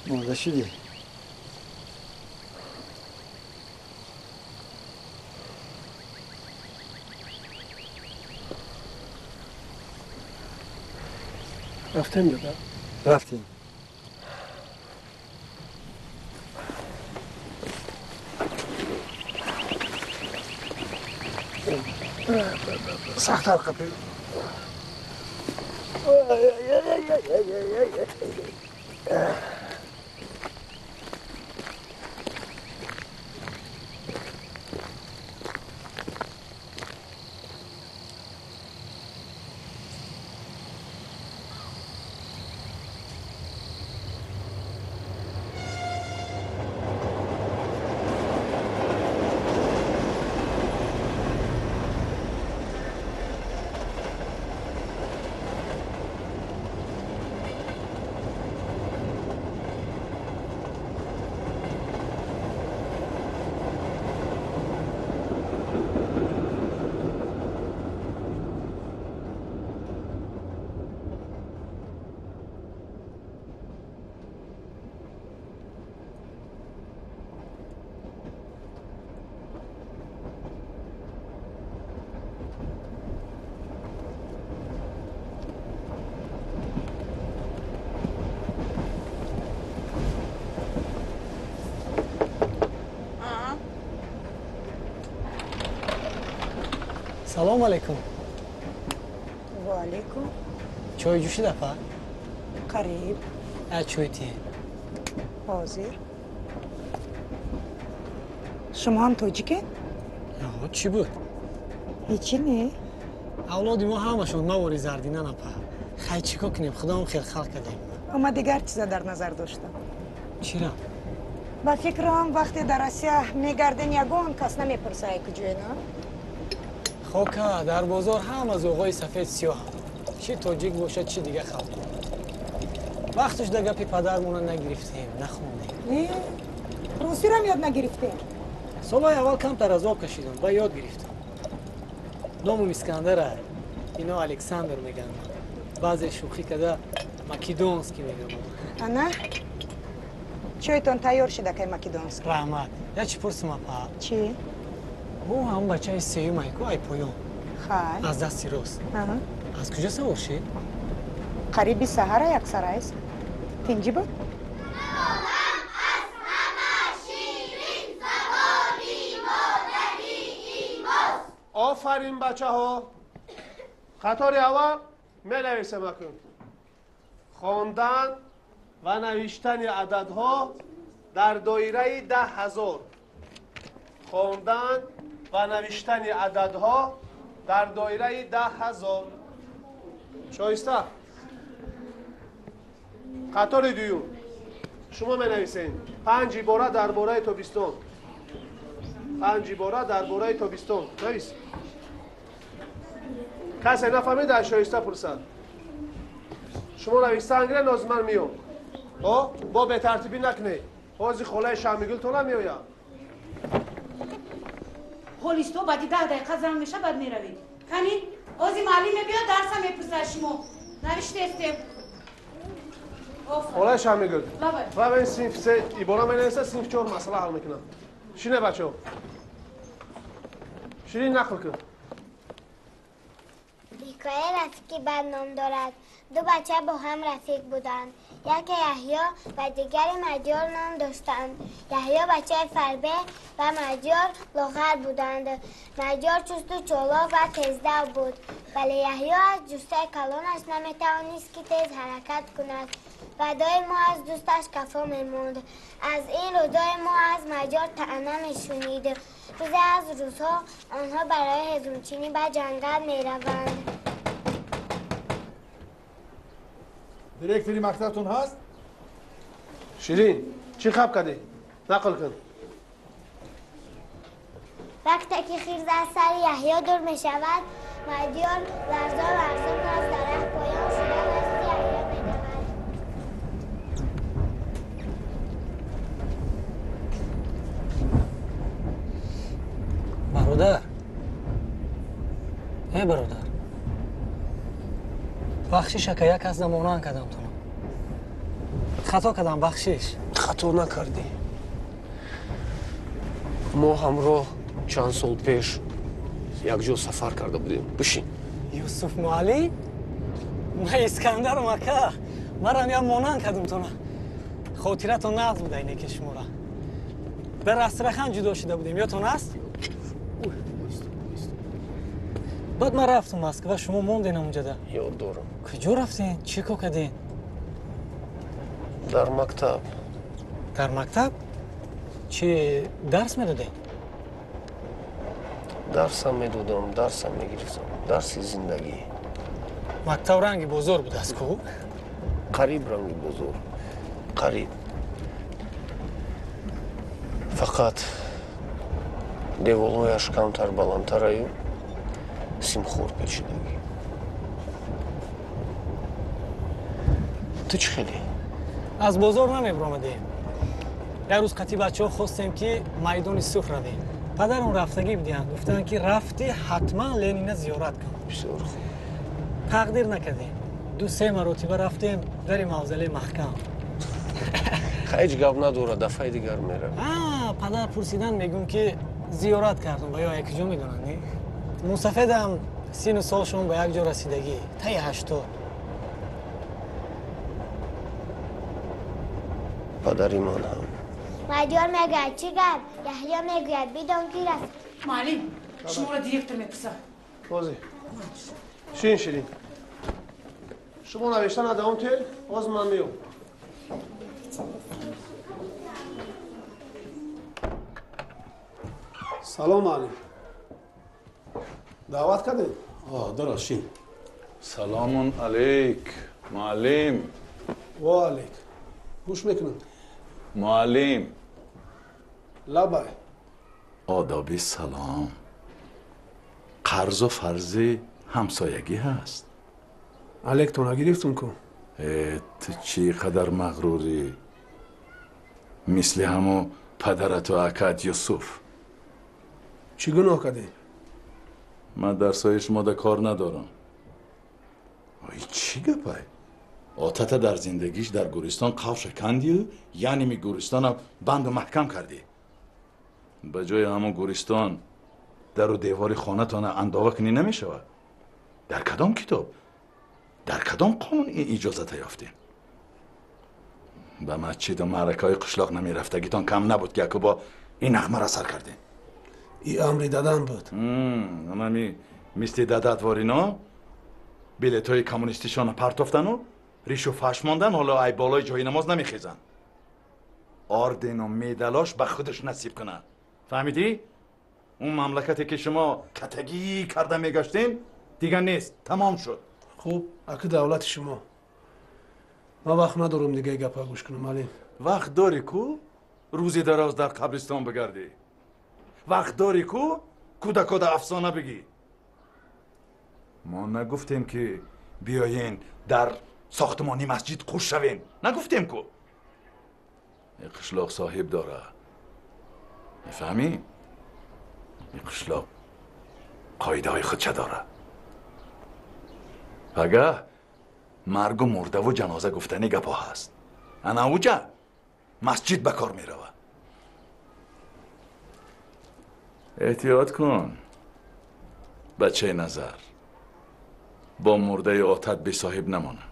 Монда шудӣ. Рафтем, дада? Рафтем. Сахттар қапи. Салом алейкум. Ва алейкум. Чой ҷӯшид, апа? Қариб. А чой тие. Ҳозир. Шумо ҳам тоҷикед? Чӣ буд? Ҳечи не. Авлоди мо ҳамашон мавори зардинан, апа. Хай, чӣ кор кунем, худоам хел халқ кардем. Ма дигар чиза дар назар доштам. Чира? Ба фикрам, вақте дар Россия мегарден, ягон кас намепурса, ай куҷое, на? Хока, дар бозор ҳама зоғои сафед сиёҳам. Чӣ тоҷик бошад, чӣ дига халқ. Вақташ да гапи падармона нагирифтем, нахондем. Не, русирам ёд нагирифтем. Солҳои аввал камтар азоб кашидам, ба ёд гирифтам. Номум Искандара, ино Александр мегӯянд. Баъзе шӯхӣ карда Македонский мегӯянд. Ана, чойтон тайёр шуда, кай Македонский. Раҳмат. Я чӣ пурсим, апа? Чӣ? Ӯ ҳам бачаи сеюм айку, ай поён. Хай. Аз дасти рост. Аз куҷо савор шид? Қариби саҳара як сарайст. Тинҷӣ буд? Аз ҳама ширин забони модарии мост. Офарин, бачаҳо! Қатори аввал менависем акун. Хондан ва навиштани ададҳо дар доираи 10 000. Хондан ва навиштани ададҳо дар доираи 10 000. Шоиста. Қатори дуюм, шумо менависед панҷ ибора дар бораи тобистон. Панҷ ибора дар бораи тобистон навис. Касе нафаҳмид, аз Шоиста пурсад. Шумо нависта ангре, нозиман миём. О, бо бетартибӣ накунед, ҳозир холаи Шамигултона меояд. Холисто баъди 10 дақиқа занг меша, баъд меравед. Кани, ози муаллим мебиёд, дарса мепурсад, шумо навиштестем. Холаи Шамигул, равен, синф се ибора менависа, синф чор масъала ҳал мекунад. Шине, бачаҳо. Ширин, нақл кун. Ҳикояи рафиқи бад ном дорад. Ду бача бо ҳам рафиқ буданд. Яке Яҳё ва дигаре Мадёр ном доштанд. Яҳё бачаи фарбе ва Мадёр лоғар буданд. Мадёр чусту чолок ва тездав буд, вале Яҳё аз ҷуссаи калонаш наметавонист, ки тез ҳаракат кунад ва доимо аз дӯсташ кафо мемонд. Аз ин рӯ доимо аз Мадёр таъна мешунид. Рӯзе аз рӯзҳо онҳо барои ҳезумчинӣ ба ҷангал мераванд. Директори мактабтон ҳаст? Ширин, чӣ хаб кардӣ? Нақл кун. Вақте ки хирс аз сари Яҳё дур мешавад, Мадёр ларзон ларзон аз дарахт поён шуда назди Яҳё медавад. Бародар, э бародар, бахшиш, ака, як аз намонан кардам туно. Хато кардам, бахшиш. Хато накардӣ. Мо ҳамроҳ чанд сол пеш якҷо сафар карда будем. Бишин. Юсуф муаллим? Ман Искандарам, ака. Марам як монанд кардум тона. Хотиратон нағз буда ине ки шумора. Дар Астрахан ҷудо шуда будем, ёдтон аст? Баъд ман рафтум Москва, шумо монден ҳамунҷода. Ёд дорам. Куҷо рафтен? Чӣ кор карден? Дар мактаб. Дар мактаб? Чӣ дарс медодед? Дарсам медодам, дарсам мегирифтам. Дарси зиндагӣ. Мактаб ранги бозор будааст ку? Қариб ранги бозор. Қариб. Фақат деволҳояш камтар баландтараю симхор печидагӣ. Ту чӣ хеле? Аз бозор намебиромадем. Як рӯз қатъи бачаҳо хостем, ки майдони сурх равем. Падарам рафтагӣ будианд, гуфтанд, ки рафтӣ, ҳатман Ленина зиёрат кун. Бисёр хуб. Тақдир накардем. 2-3 маротиба рафтем, дари мавзолей маҳкам. Ҳеҷ гап надорад, дафъаи дигар меравем. Падар пурсидан, мегӯм, ки зиёрат кардум, ва ё якҷо медонанд, не? Мусафедам сину солшон ба як ҷо расидагӣ, таи 80. Падари ман ҳам. Мадиёр мегӯяд, чӣ гап? Яҳё мегӯяд, бидон ки рафт. Муаллим, шуморо директор мепурсад. Бозӣ. Шин, Ширин. Шумо навиштан давом тел, боз ман меём. Салом, муаллим. Даъват кардед? Дароз, шин. Саломун алейк, муаллим. Ва алейк. Гӯш мекунам. Муаллим. Лабай. Одоби салом қарзу фарзи ҳамсоягӣ ҳаст. Алейктон нагирифтум ку? Ту чӣ қадар мағрурӣ? Мисли ҳамо падарату акат Юсуф. Чӣ гуноҳ кардем? Ман дарсҳои шумода кор надорам. Ой, чӣ гапай? Отата дар зиндагиш дар Гуристон қавша кандию, яъне ми Гуристона банду маҳкам кардӣ. Ба ҷои ҳамон Гуристон дару девори хонатона андова кунӣ намешавад? Дар кадом китоб, дар кадом қонун ин иҷозата ёфтем? Ба масҷиду маъракаҳои қишлоқ намерафтагитон кам набуд, ки яку бо ин нағмаро сар кардем. И амри дадам буд. Анами мисли дадат ворино билетҳои коммунистишонро партофтану ришу фаш мондан, ҳоло ай болои ҷои намоз намехезанд. Ордену медалош ба худаш насиб кунад. Фаҳмидӣ? Он мамлакате ки шумо катагӣ карда мегаштем, дигар нест, тамом шуд. Хуб, аки давлати шумо. Ман вақт надорам дигаи гапа гӯш кунам, муаллим. Вақт дорӣ ку рӯзи дароз дар қабристон бигардӣ? Вақт дорӣ ку кӯдакода афсона бигӣ? Мо нагуфтем, ки биёен дар сохтмони масҷид қуш шавем. Нагуфтем ку. Ин қишлоқ соҳиб дора. Мефаҳмӣ? Ин қишлоқ қоидаҳои худша дора. Пагаҳ маргу мурдаву ҷаноза гуфтани гапҳо ҳаст. Ана уҷа масҷид ба кор мерава. Эҳтиёт кун, бачаи назар. Бо мурдаи отат бесоҳиб намона.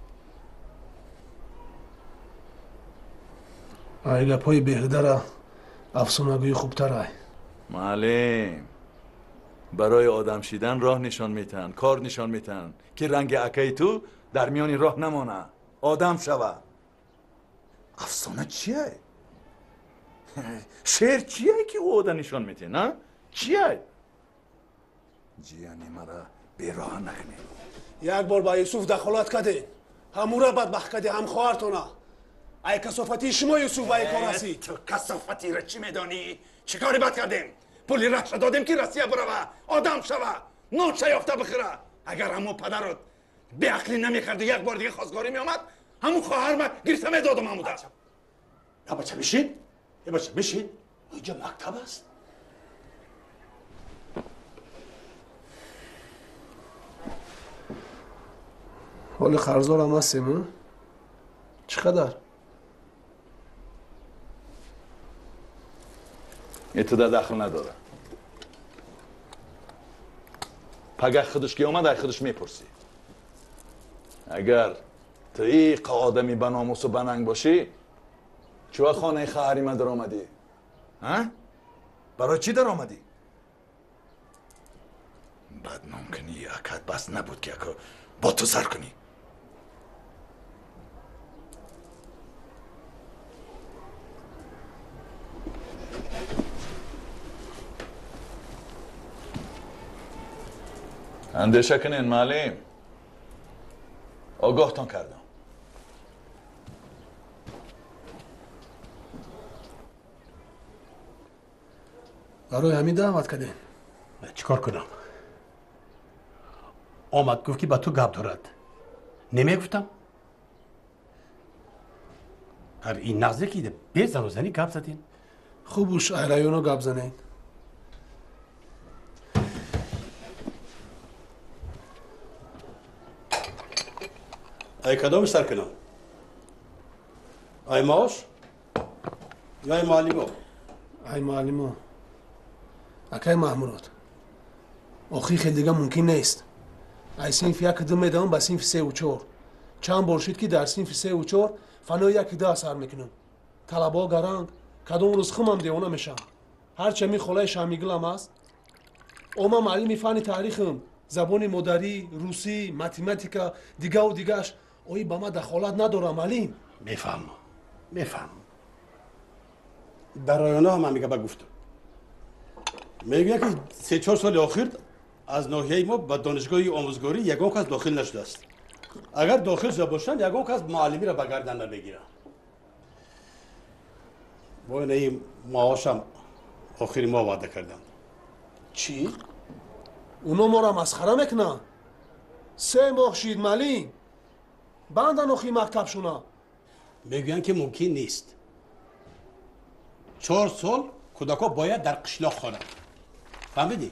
Ай гапҳои беҳудара афсонагӯӣ хубтар ай. Муаллим, барои одам шидан роҳ нишон метаҳанд, кор нишон метаҳанд, ки ранги акаи ту дар миёни роҳ намона, одам шава. Афсона чия? Шеър чия, ки ӯ ода нишон метиҳ, на? Чия? Ҷияни мара бероҳа накунед. Як бор ба Юсуф дахолат кардед, ҳамура бадбахт кардед, ҳам хоҳартона. Ай касофатии шумо Юсуф ба ин кор расид. Ту касофатиро чӣ медонӣ? Чӣ кори бад кардем? Пули раша додем, ки Россия бирава, одам шава, нонша ёфта бихӯра. Агар ҳамон падарот беақлӣ намекарду як бор дига хостгорӣ меомад, ҳамун хоҳарма гирифта медодам ҳамуда. Я бача, бишин, я бача, бишин. Инҷа мактаб аст. Ҳоли қарздорам ҳастем, чӣ қадар? итуда дахл надорад. Пагах худаш ки омад, ай худаш мепурсӣ. Агар ту иқа одами ба номусу ба нанг бошӣ, чӯ хонаи хаҳари ман даромадӣ? Барои чӣ даромадӣ? Бадном кунӣ акат бас набуд ки ако бо ту сар кунӣ. Андеша кунед, муаллим. Огоҳтон кардам. Барои ҳамин даъват кардем. Чӣ кор кунам? Омад гуфт ки ба ту гап дорад. Намегуфтам? Ҳар ин нағзе ки бе зану занӣ гап задем. Хубуш айрайоно гап занед. Ай кадом сар кунам? Ай маош? Ё ай муаллимо? Ай муаллимо. Акай Маҳмурод, охи хел дига мумкин нест. Ай синфи 1-2 медавам ба синфи 3 ва 4. Чанд бор шуд ки дар синфи 3 ва 4 фанои 1-2 асар мекунам. Талабаҳо гаранг, кадом рӯз хумам девона мешавам. Ҳарчи ами холаи Шамигулам аст. О, ман муаллими фанни таърихам, забони модарӣ, русӣ, математика, дигаву дигаш. Ои ба ман дахолат надорам, муаллим. Мефаҳмам, мефаҳмам. Дар районҳо ҳам ҳамин гапа гуфтам. Мегӯяд ки 3-4 соли охир аз ноҳияи мо ба донишгоҳи омӯзгорӣ ягон кас дохил нашудааст. Агар дохил шуда бошанд, ягон кас муаллимиро ба гардан намегиранд. Бо инаи маошам охири моҳ ваъда карданд. Чӣ? Уно моро масхара мекунанд? 3 моҳ шид, муаллим. Бандан охи мактабшуна. Мегӯянд ки мумкин нест. 4 сол кӯдакҳо бояд дар қишлоқ хонанд. Фаҳмидӣ?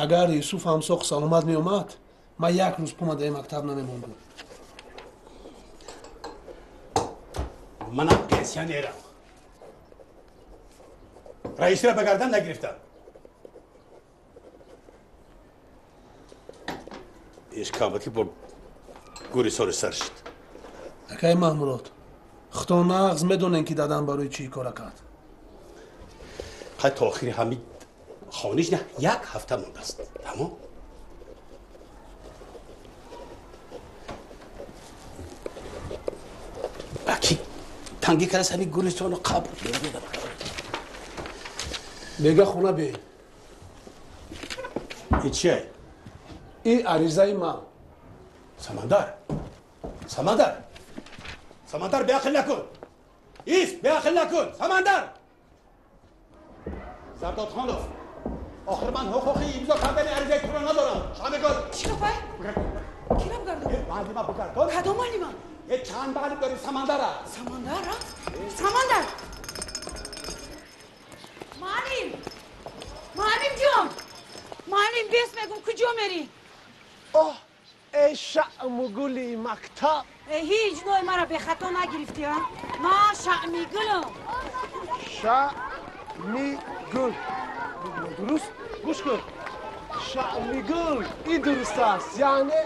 Агар Юсуф ҳам соқ саломат меомад, ман як рӯз пума дар мактаб намемондам. Манам пенсионерам. Раисиро ба гардан нагирифтам. Иш камбати бо гӯри сори сар шуд. Акай Маҳмурод, худо нағз медонем ки дадам барои чӣ кора кард. Қай то охири ҳамин хониш на як ҳафта мондааст. Тамом? Ба ки тангӣ кардааст ҳамин гулистону қабр? Бега хона биёед. И чия? И аризаи ман. Самандар, Самандар, Самандар, беақл накун. Ис, беақл накун, Самандар. Зардодхонов, охир ман ҳуқуқи имзо кардани аризаи туро надорам. Шамигул. Чӣ гапай? Кира бигардон? Муаллима бигардон. Кадом муаллима? Е, чанд муаллим дорем? Самандара. Самандара? Самандар! Муаллим! Муаллим ҷон! Муаллим, бес мегум, куҷо мерӣ? Оҳ, эй шаъмугули мактаб! Ҳеҷ ной мара бехато нагирифтӣ, а? Ман Шаъмигулам. Шаъмигул. Дуруст? Гӯш кун. Шаъмигул ин дуруст аст, яъне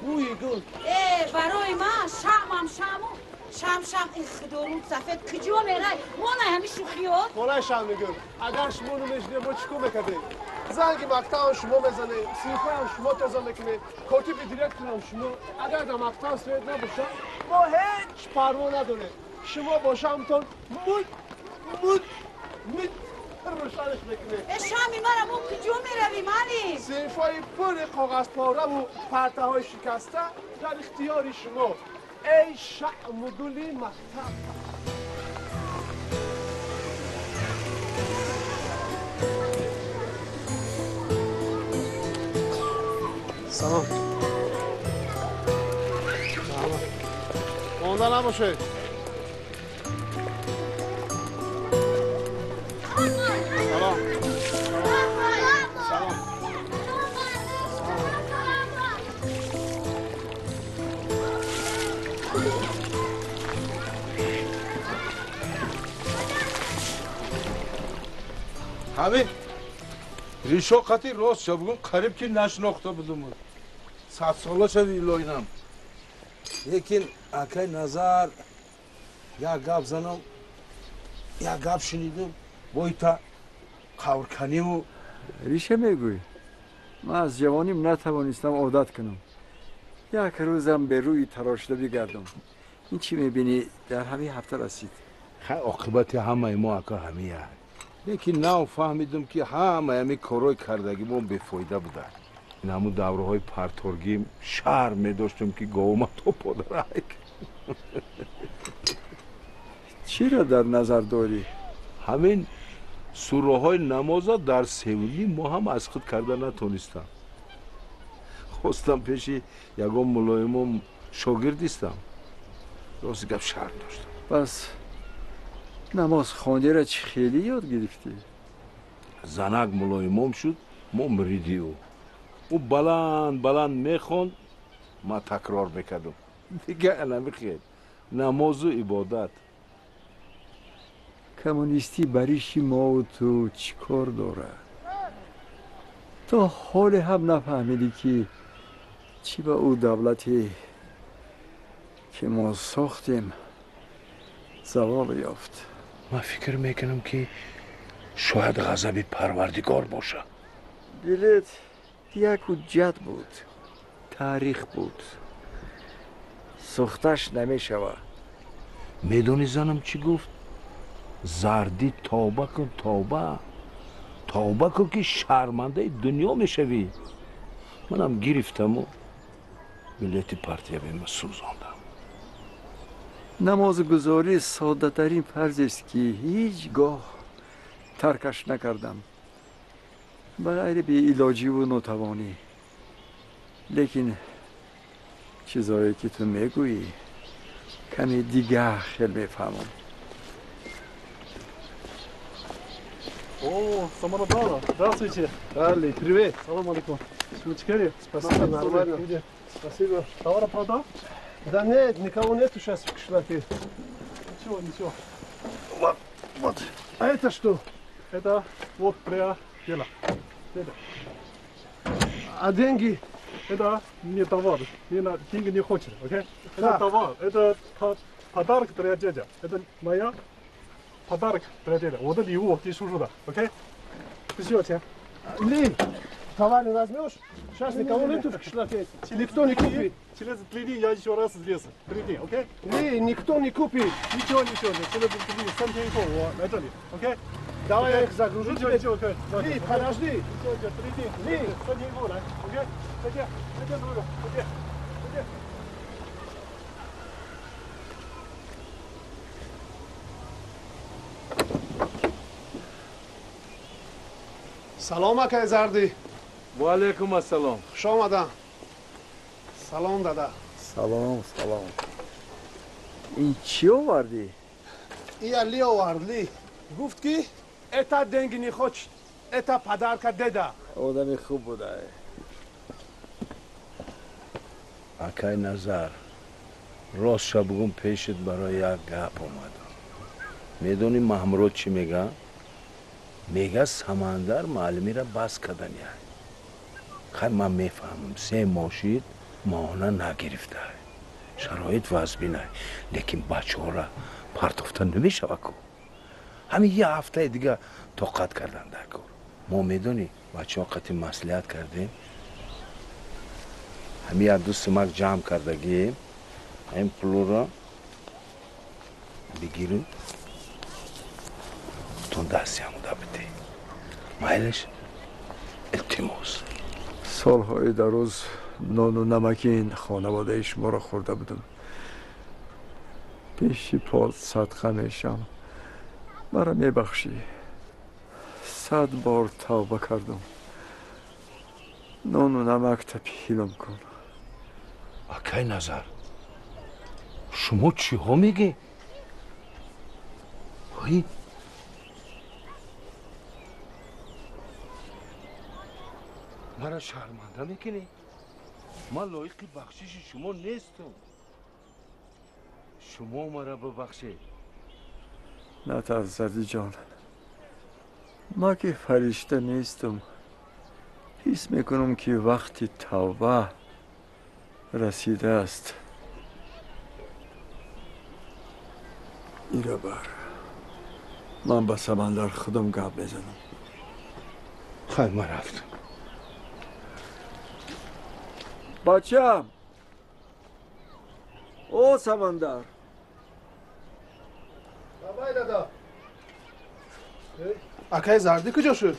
бӯи гул. Э, барои ман шаъмам шаъму шам шам. Ин худорун сафед куҷо мерай? Монай ҳамин шӯхиёт. Холаи Шаъмигул, агар шумо намешидем, мо чӣ кор мекардем? Занги мактабам шумо мезанед, синфаам шумо тоза мекунед, котиби директорам шумо. Агар дар мактаб свет набошад, мо ҳеҷ парво надорем. Шумо бо шамтон муд муд муд рӯшанаш мекунед. Э, шами мара, мо куҷо меравем, муаллим? Синфҳои пури коғазпораву партаҳои шикаста дар ихтиёри шумо, эй шаъмугули мактаб. Салом. Монда набошед. Салом. Салом. Ҳамин ришо қати рост ша бугум қариб ки нашинохта будум. Садсола шави илоинам. Лекин акай Назар як гап занам, як гап шунидум, боита қаврканиву. Риша мегӯй? Ман аз ҷавоним натавонистам одат кунам. Як рӯзам бе рӯи тарошида бигардам. Ин чӣ мебинӣ дар ҳамин ҳафта расид. Хай оқибати ҳамаи мо ака ҳамия. Лекин нав фаҳмидум ки ҳамаи ҳамин корҳои кардагимо бефоида буда. Ин ҳамун давраҳои парторгим шарм медоштум ки говма то подарак. Чиро дар назар дорӣ? Ҳамин сураҳои намоза дар севним моҳ ҳам аз худ карда натонистам. Хостам пеши ягон мулоимом шогирд истам. Рости гап шарм доштам. Пас намозхониро чӣ хеле ёд гирифтӣ? Занак мулоимом шуд, мо муриди ӯ. Ӯ баланд баланд мехонд, ман такрор мекардам. Дига намихел. Намозу ибодат. Коммунистӣ ба риши мову ту чӣ кор дорад? То ҳоле ҳам нафаҳмидӣ ки чӣ ба ӯ давлате ки мо сохтем завол ёфт. Ман фикр мекунам ки шояд ғазаби Парвардигор бошад. Билет як ҳуҷҷат буд, таърих буд. Сӯхташ намешавад. Медонӣ занам чӣ гуфт? Зардӣ тавба кун, тавба. Тавба кун ки шармандаи дунё мешавӣ. Манам гирифтаму билети партиявима сӯзондам. Намозгузорӣ соддатарин фарзест ки ҳеҷ гоҳ таркаш накардам. Ба ғайри беилоҷиву нотавонӣ. Лекин чизое ки ту мегӯӣ каме дигар хел мефаҳмам. О, Самарабала, здравствуйте. Али, привет. Салам алейкум. Чмучкари. Спасибо, нормально. Спасибо. Товара продал? Да нет, никого нету сейчас в кишлаке. Ничего, ничего. Вот, вот. А это что? Это вот для дела. А деньги? Это не товар. Не на, деньги не хочет, окей? Это Да. товар, это подарок для дядя. Это моя подарок для дядя. 我的礼物给叔叔的 ，OK？不需要钱。 Ли, товар не возьмешь? Сейчас никого нету в кишлаке. Никто не купит. Через 3 дня я еще раз здесь. 3 дня, OK？ Ли, никто не купит. Ничего, ничего, через 3 дня, 3天以后我来这里 ，OK？ Давай я их загружу Ничего, тебе. ничего, OK。 Ли, подожди. Ничего, ничего, 3 дня. Ли. 3天以后来 ，OK？再见，再见，叔叔，再见，再见。 Салом, акай Зардӣ. Ва алайкум ассалом. Хуш омадам. Салом, дада. Салом, салом. Ин чӣ овардӣ? Ия Ли овард, Ли. Гуфт ки это деньги не хочет, это подарка деда. Одами хуб будае. Акай Назар, рост ша бугум пешит барои як гап омадам. Медонӣ Маҳмурод чӣ мега? Мега Самандар муаллимиро бас кардания. Хай ман мефаҳмам, 3 моҳ шид моҳона нагирифта. Шароит вазбина, лекин бачаҳоро партофта намешава ку. Ҳамин як ҳафтаи дига тоқат кардан дар кор. Мо медонӣ бачаҳо қати маслиҳат кардем. Ҳамин як ду сумак ҷамъ кардагием. Ҳамин пулро бигирем. Тон дасти ҳамуда бидеҳ. Майлаш илтимос. Солҳои дароз нону намаки ин хонаводаи шуморо хӯрда будам. Пеши пол садқа мешам. Маро мебахшӣ. 100 бор тавба кардам. Нону намак тапилам кун. Акай Назар, шумо чиҳо мегӣ? Ой, маро шарманда мекунӣ? Ман лоиқи бахшиши шумо нестам. Шумо маро бибахшед. Натарс, Зардиҷон. Ман ки фаришта нестам. Ҳис мекунам, ки вақти тавба расидааст. Ира бар. Ман ба Самандар худам гап мезанам. Хайр, ман рафтам. Бачам! О, Самандар! Давай, дада! Акай Зардӣ куҷо шуд?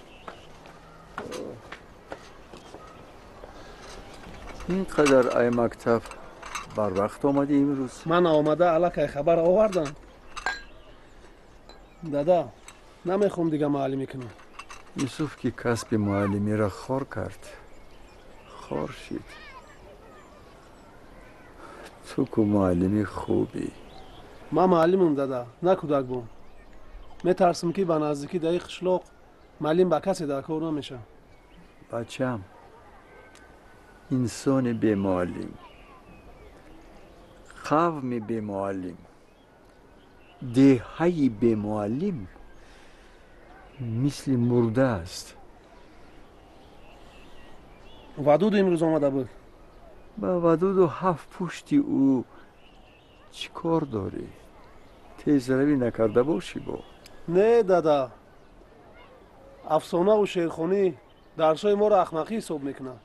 Ин қадар ай мактаб барвақт омадӣ имрӯз? Ман омада аллакай хабар овардам. Дада, намехоҳам дига муаллимӣ кунам. Юсуф ки касби муаллимиро хор кард, хор шид. Ту ку муаллими хубӣ. Ман муаллимам, дада, на кӯдакбон. Метарсам, ки ба наздикӣ дар ин қишлоқ муаллим ба касе дар кор намешавад. Бачам, инсони бемуаллим, қавми бемуаллим, деҳаи бемуаллим мисли мурда аст. Вадуду имрӯз омада буд. Ба Вадуду ҳафт пушти ӯ чӣ кор дорӣ? Тезравӣ накарда бошӣ бо? Не, дада, афсонаву шеърхонӣ дарсҳои моро ахмақӣ ҳисоб мекунад.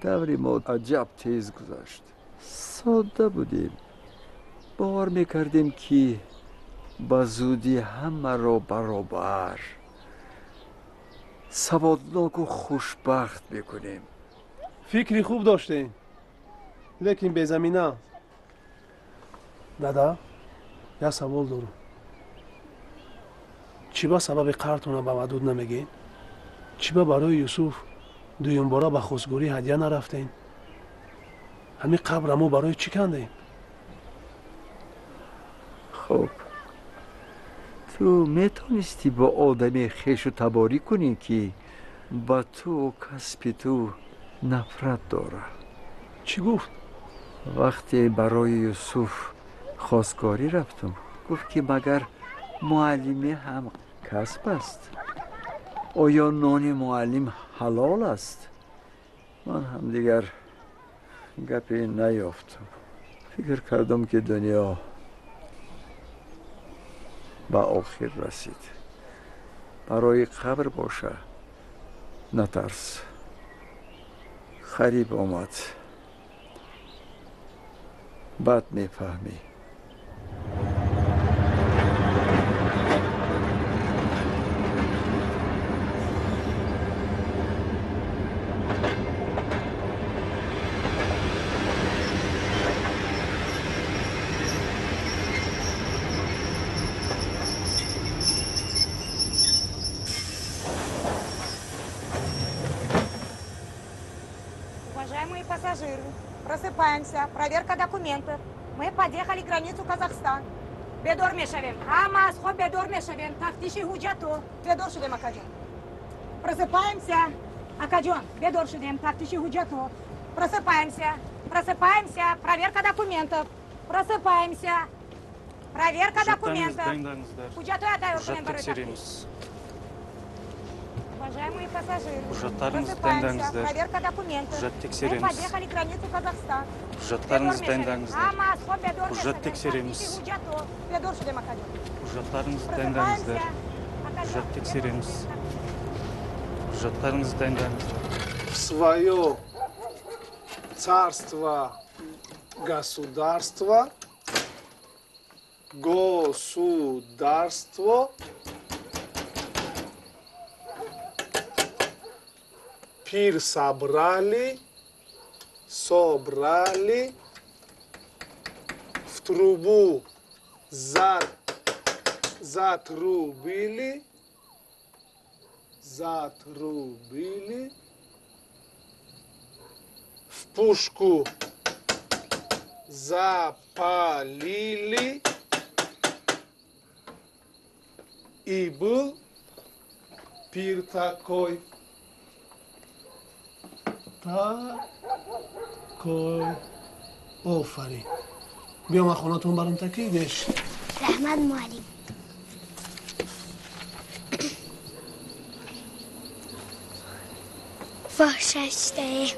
Даври мо аҷаб тез гузашт. Содда будем. Бовар мекардем, ки ба зудӣ ҳамаро баробар, саводноку хушбахт мекунем. Фикри хуб доштем, лекин безамина. Дада, як савол дорам. Чӣ ба сабаби қартона ба Вадуд намегӯед? Чӣ ба барои Юсуф дуюмбора ба хостгорӣ ҳадя нарафтем? Ҳамин қабра мо барои чӣ кандем? Хуб, ту метавонистӣ бо одаме хешу таборӣ кунӣ, ки ба ту касби ту нафрат дорад. Чӣ гуфт? Вақте барои Юсуф хостгорӣ рафтам, гуфт, ки магар муаллимӣ ҳам касб аст? Оё нони муаллим ҳалол аст? Ман ҳам дигар гапе наёфтам. Фикр кардам, ки дунё ба охир расид. Барои қабр боша, натарс. Хариб омад. Баъд мефаҳмӣ. Уважаемые пассажиры, просыпаемся. Проверка документов. Мы подъехали к границу Казахстан. Бедор мешавем. Ҳама аз хоб бедор мешавем. Тафтиши ҳуҷҷату. Бедор шудем, акаҷон. Просыпаемся. Акаҷон, бедор шудем. Тафтиши ҳуҷҷату. Просыпаемся. Просыпаемся. Проверка документов. Просыпаемся. Проверка документов. Ҳуҷҷатҳоя тайёр кунем барои тафтиш. Уважаемые пассажиры, просыпаемся. Проверка документов. Мы подъехали к границу Казахстан. Құжаттарыңызды дайындаңыздар. Ҳама аз хоб бедор Құжат тексереміз. Бедор шудем, акаҷон. Құжаттарыңызды дайындаңыздар. Құжат тексереміз. Құжаттарыңызды дайындаңыздар. В свое царство, государство, государство пир собрали, собрали, в трубу затрубили, затрубили, в пушку запалили, и был пир такой. Такой. Офарин. Биё, ман хонатон барам такидеш. Раҳмат, муаллим. Вошаштае.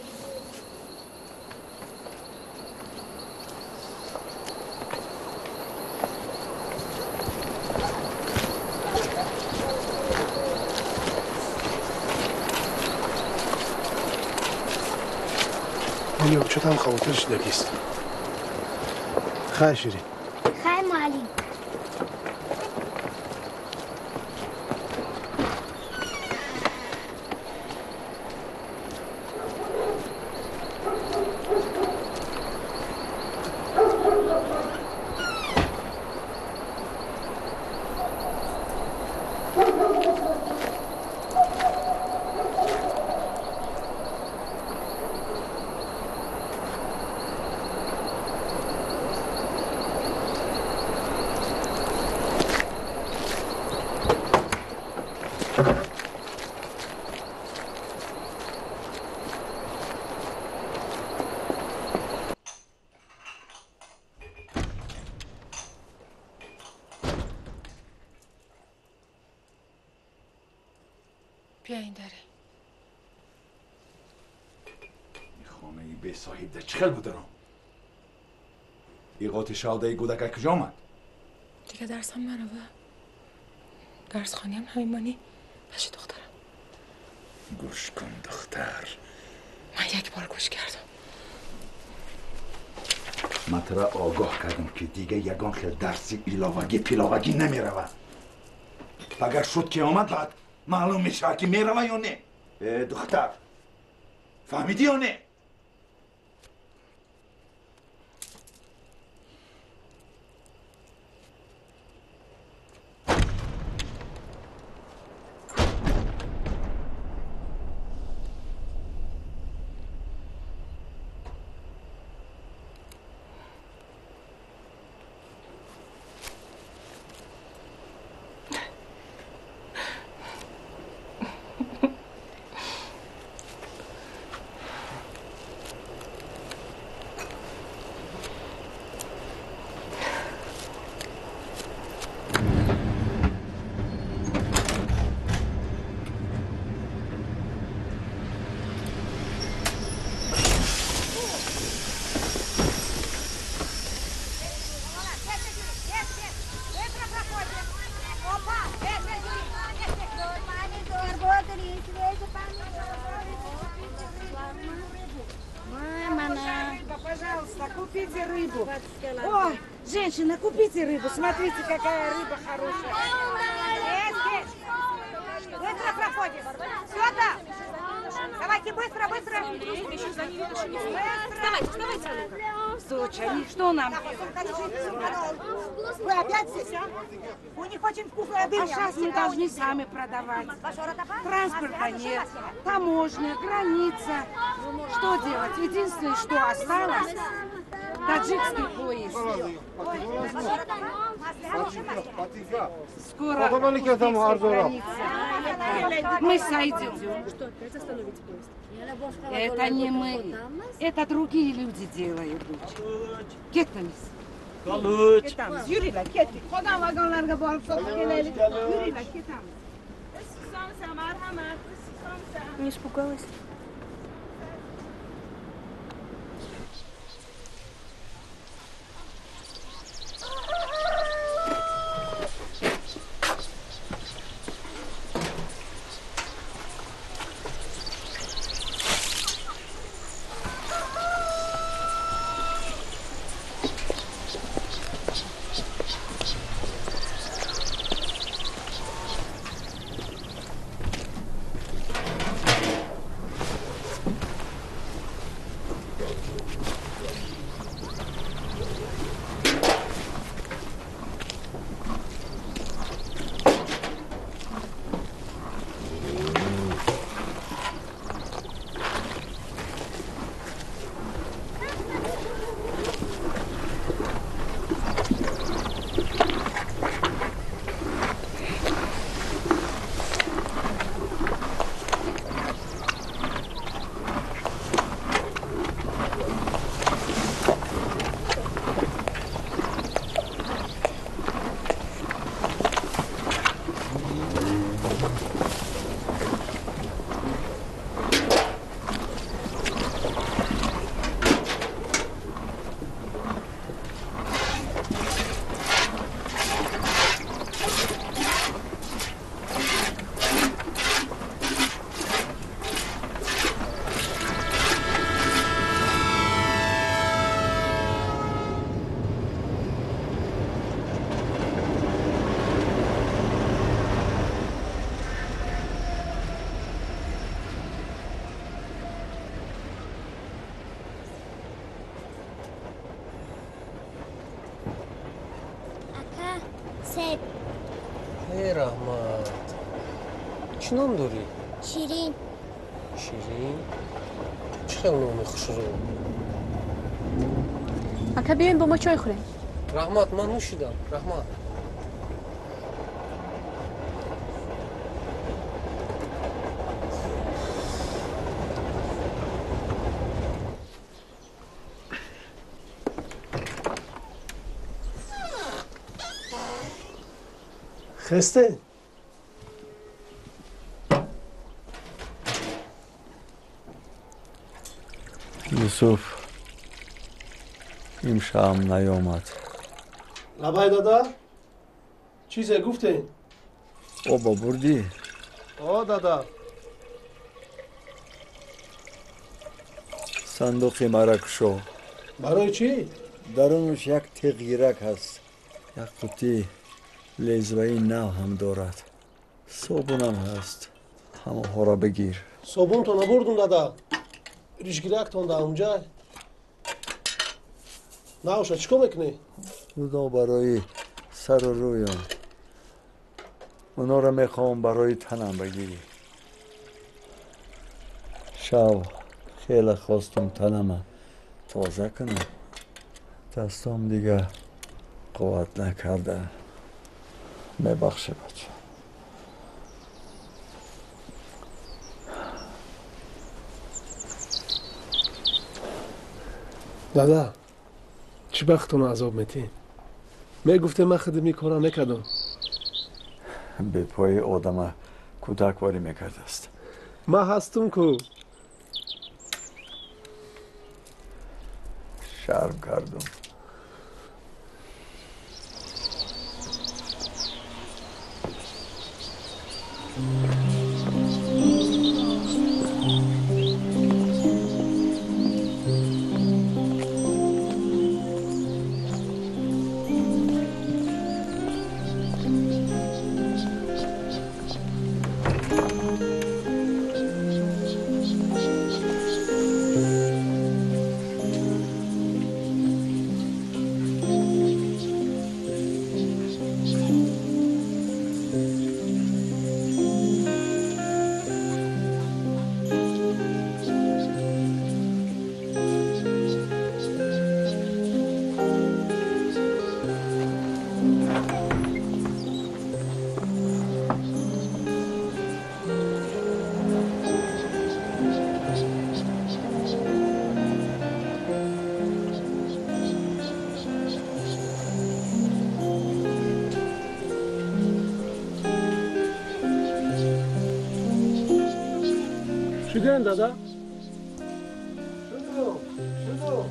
Чотам хавотир шудагист. Хайр, Ширин. Хайр, муаллим. Бесоҳибда чӣ хел бударом? Иғоти шалдаи гӯдака куҷо омад? Дига дарсам нарава. Дарсхониам ҳамимонӣ паши духтарам. Гӯш кун, духтар. Ман як бор гӯш кардам. Ман тура огоҳ кардам, ки дига ягон хел дарси иловагӣ пиловагӣ намеравад. Агар шуд ки омад, баъд маълум мешавад, ки мерава ё не. Э, духтар, фаҳмидӣ ё не? Женщина, купите рыбу. Смотрите, какая рыба хорошая. Быстро проходим. Сюда. Давайте быстро, быстро. Вставайте, вставайте. Доча, что нам? Вы опять здесь, а? У них очень вкусная дыня. А сейчас мы должны сами продавать. Транспорта нет, таможня, граница. Что делать? Единственное, что осталось, таджикский поезд. Скоро граница. Мы сойдем. Что, опять остановите поезд? Это не мы. Это другие люди делают. Кетамиз. Ketamiz. Yuringlar, ketdik. Qolgan vagonlarga borib sotib kelaylik. Yuringlar, ketamiz. Не испугалась? Себ. Эй, раҳмат. Чӣ ном дорӣ? Ширин. Ширин? Чӣ хел номи хушрӯ? Ака, биёем бо мо чой хӯрем. Раҳмат, ман нӯшидам. Раҳмат. Хесте? Юсуф имшаб наёмад. Лабай, дада? Чизе гуфтем? Оба бурдӣ? О, дада. Сандуқи мара кушо. Барои чӣ? Дарунаш як теғгирак ҳаст. Як қуттии лезваи нав ҳам дорад. Собунам ҳаст. Ҳамаҳоро бигир. Собунто набурдум, дада. Ришгирактон дар онҷа. Навша, чӣ кор мекунӣ? Уно барои сару рӯям. Уноро мехоҳам барои танам бигирӣ. Шав хеле хостум танама тоза кунам. Дастом дига қувват накарда. Мебахши, бача. Дада, чӣ бахтонро азоб метӣ? Мегуфте, ман худам ин корро мекардам. Бепои одама кӯдакворӣ мекардааст. Ман ҳастум ку. Шарм кардум. Шудем, дада? Шуду, шуду.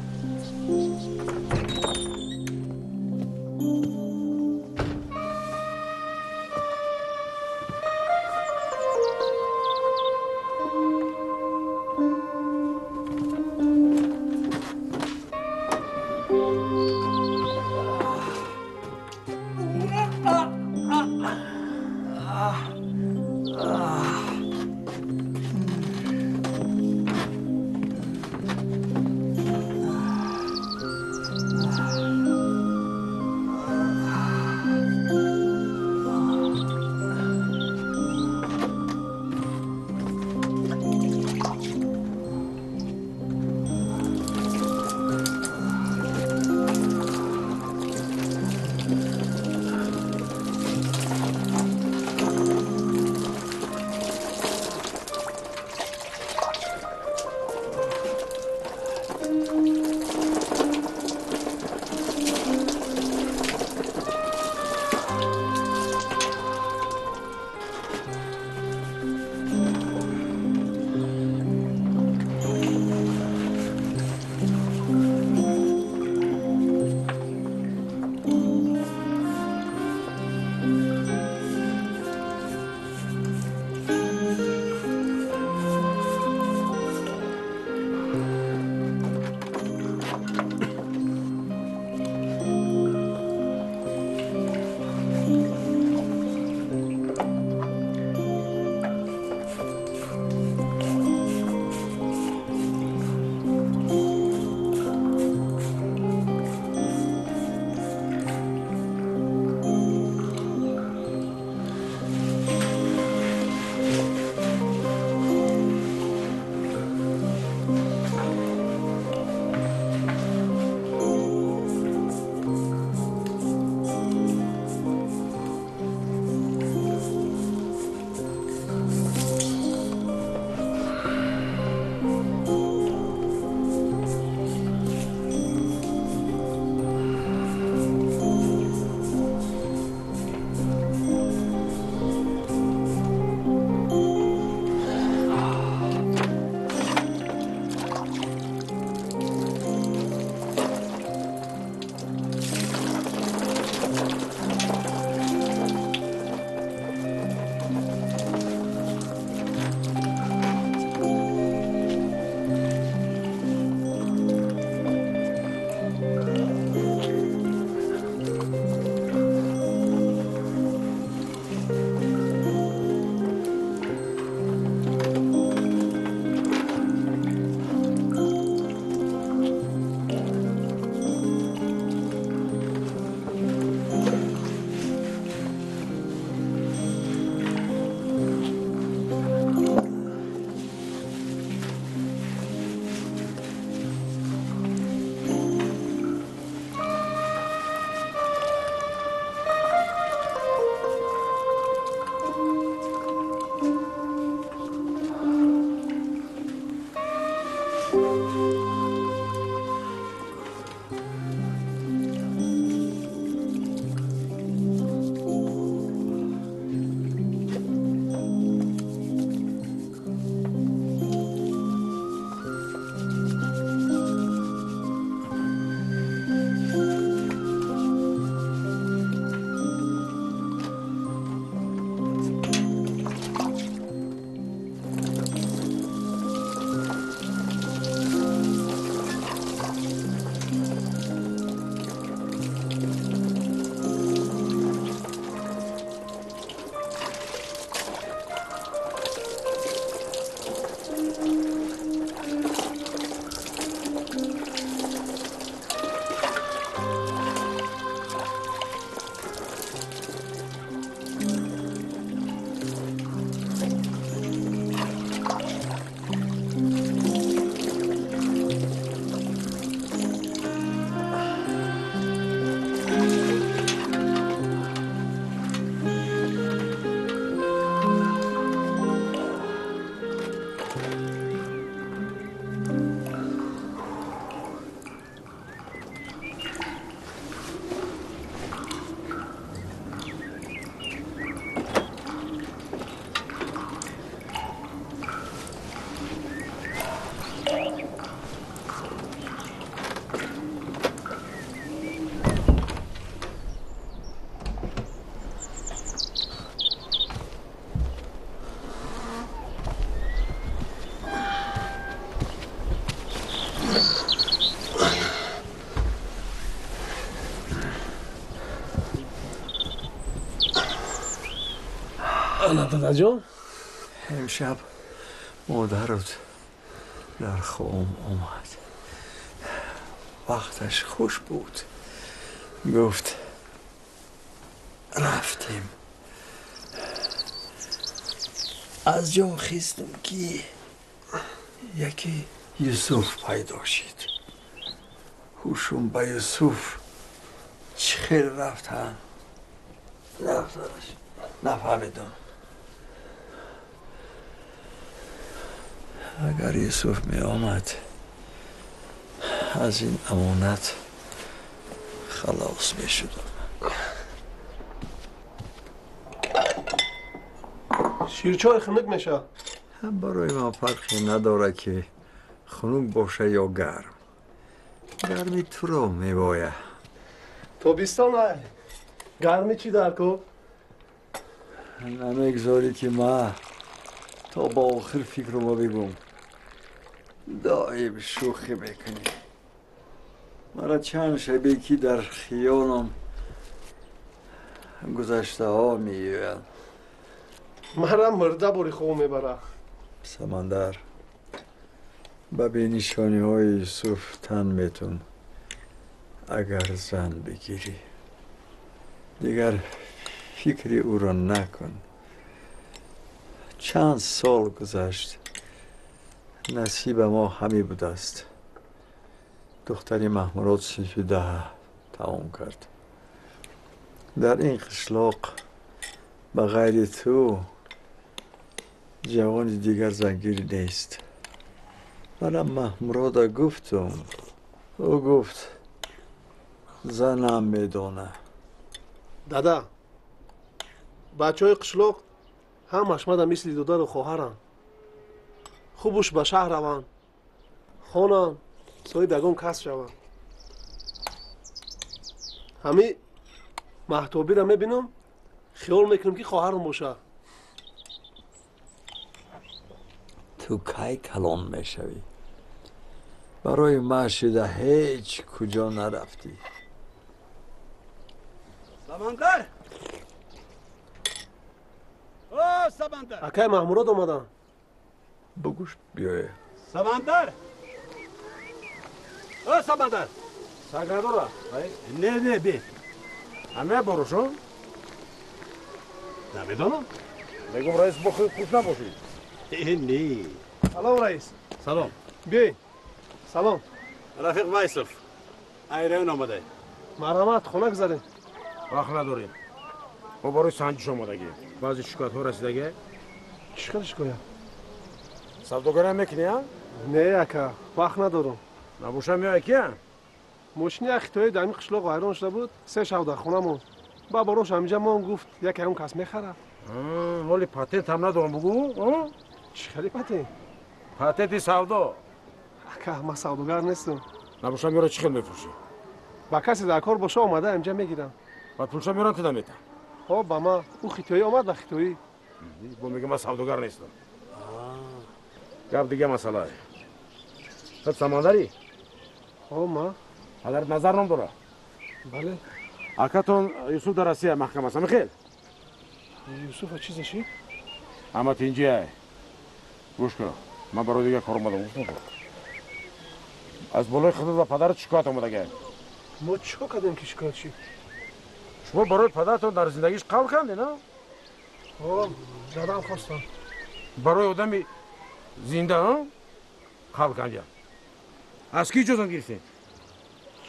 Ана дадаҷон. Имшаб модарат дар хобам омад. Вақташ хуш буд. Гуфт рафтем. Аз ҷо хистам ки яке Юсуф пайдо шид. Ҳушум ба Юсуф чӣ хел рафтан нафаҳмидам. Агар Юсуф меомад аз ин амонат халос мешудам. Ширчой хунук мешавад. Барои ман фарқе надорад ки хунук боша ё гарм. Гарми туро мебояд. Тобистон ай. Гарми чӣ дар кор? Намегзорӣ ки ман то ба охир фикрро бигӯм. Доим шӯхӣ мекунӣ. Мара чанд шабе ки дар хиёлам гузаштаҳо меоянд. Мара мурда бори хоб мебарад. Самандар, ба бенишониҳои Юсуф тан метун. Агар зан бигирӣ, дигар фикри ӯро накун. Чанд сол гузашт, насиба мо ҳамин будааст. Духтари Маҳмурод синфи 10 тамом кард. Дар ин қишлоқ ба ғайри ту ҷавони дигар зангир нест. Манам Маҳмурода гуфтум. Ӯ гуфт занам медона. Дада, бачаҳои қишлоқ ҳамаш мада мисли додару хоҳаранд. Хубуш ба шаҳр раванд, хонанд, соҳиби ягон касб шаванд. Ҳами Маҳтобиро мебинам, хиёл мекунам ки хоҳарам бошад. Ту кай калон мешавӣ? Барои ман шида ҳеҷ куҷо нарафтӣ. Самандар! О, Самандар! Акай Маҳмурод омаданд. Бугӯш биёе. Самандар! О, Самандар! Саг надора? Не, не, би. Ҳамая борошон? Намедонам. Мегум раис бо хуш набошӣ. Не. Салом раис. Салом. Биёед. Салом. Рафиқ Вайсов. Ай район омадай. Марҳамат, хона гузарем. Вақт надорем. Мо барои санҷиш омадагем. Баъзе шикоятҳо расидага. Чӣ хел шикоят? Савдогарам мекунӣ, а? Не, ака, вақт надорам. Набоша меояд ки, а? Мошини як хитоӣ дар ҳамин қишлоқ вайрон шуда буд, 3 шаб дар хона монд. Ба борош ҳаминҷа мон гуфт, яке ҳам кас мехарад. Ҳоли патент ҳам надорам, бугӯ? Чӣ хели патент? Патенти савдо. Ака, ман савдогар нестам. Набоша меёра чӣ хел мефурӯшӣ? Ба касе дар кор боша омада инҷа мегирам. Ба пулша меёрам ту наметам. Ҳо, ба ман. Ӯ хитоӣ омад ба хитоӣ. Бо мегӯ ман савдогар нестам. Гап дига масъала. Ту Самандарӣ? Ҳо, ман. Падарат Назар ном дорад? Бале. Акатон Юсуф дар Россия маҳкам аст, ҳамин хел? Юсуфа чизе шид? Ҳама тинҷиай. Гӯш кун, ман барои дигар кор омадам, гуфтам. Аз болои худат ва падарат шикоят омадагай. Мо чӣ кор кардем ки шикоят шид? Шумо барои падаратон дар зиндагиш қавл кардед, на? Ҳо, дадам хостам. Барои одами зинда, қавл кардям. Аз ки иҷозат гирифтед?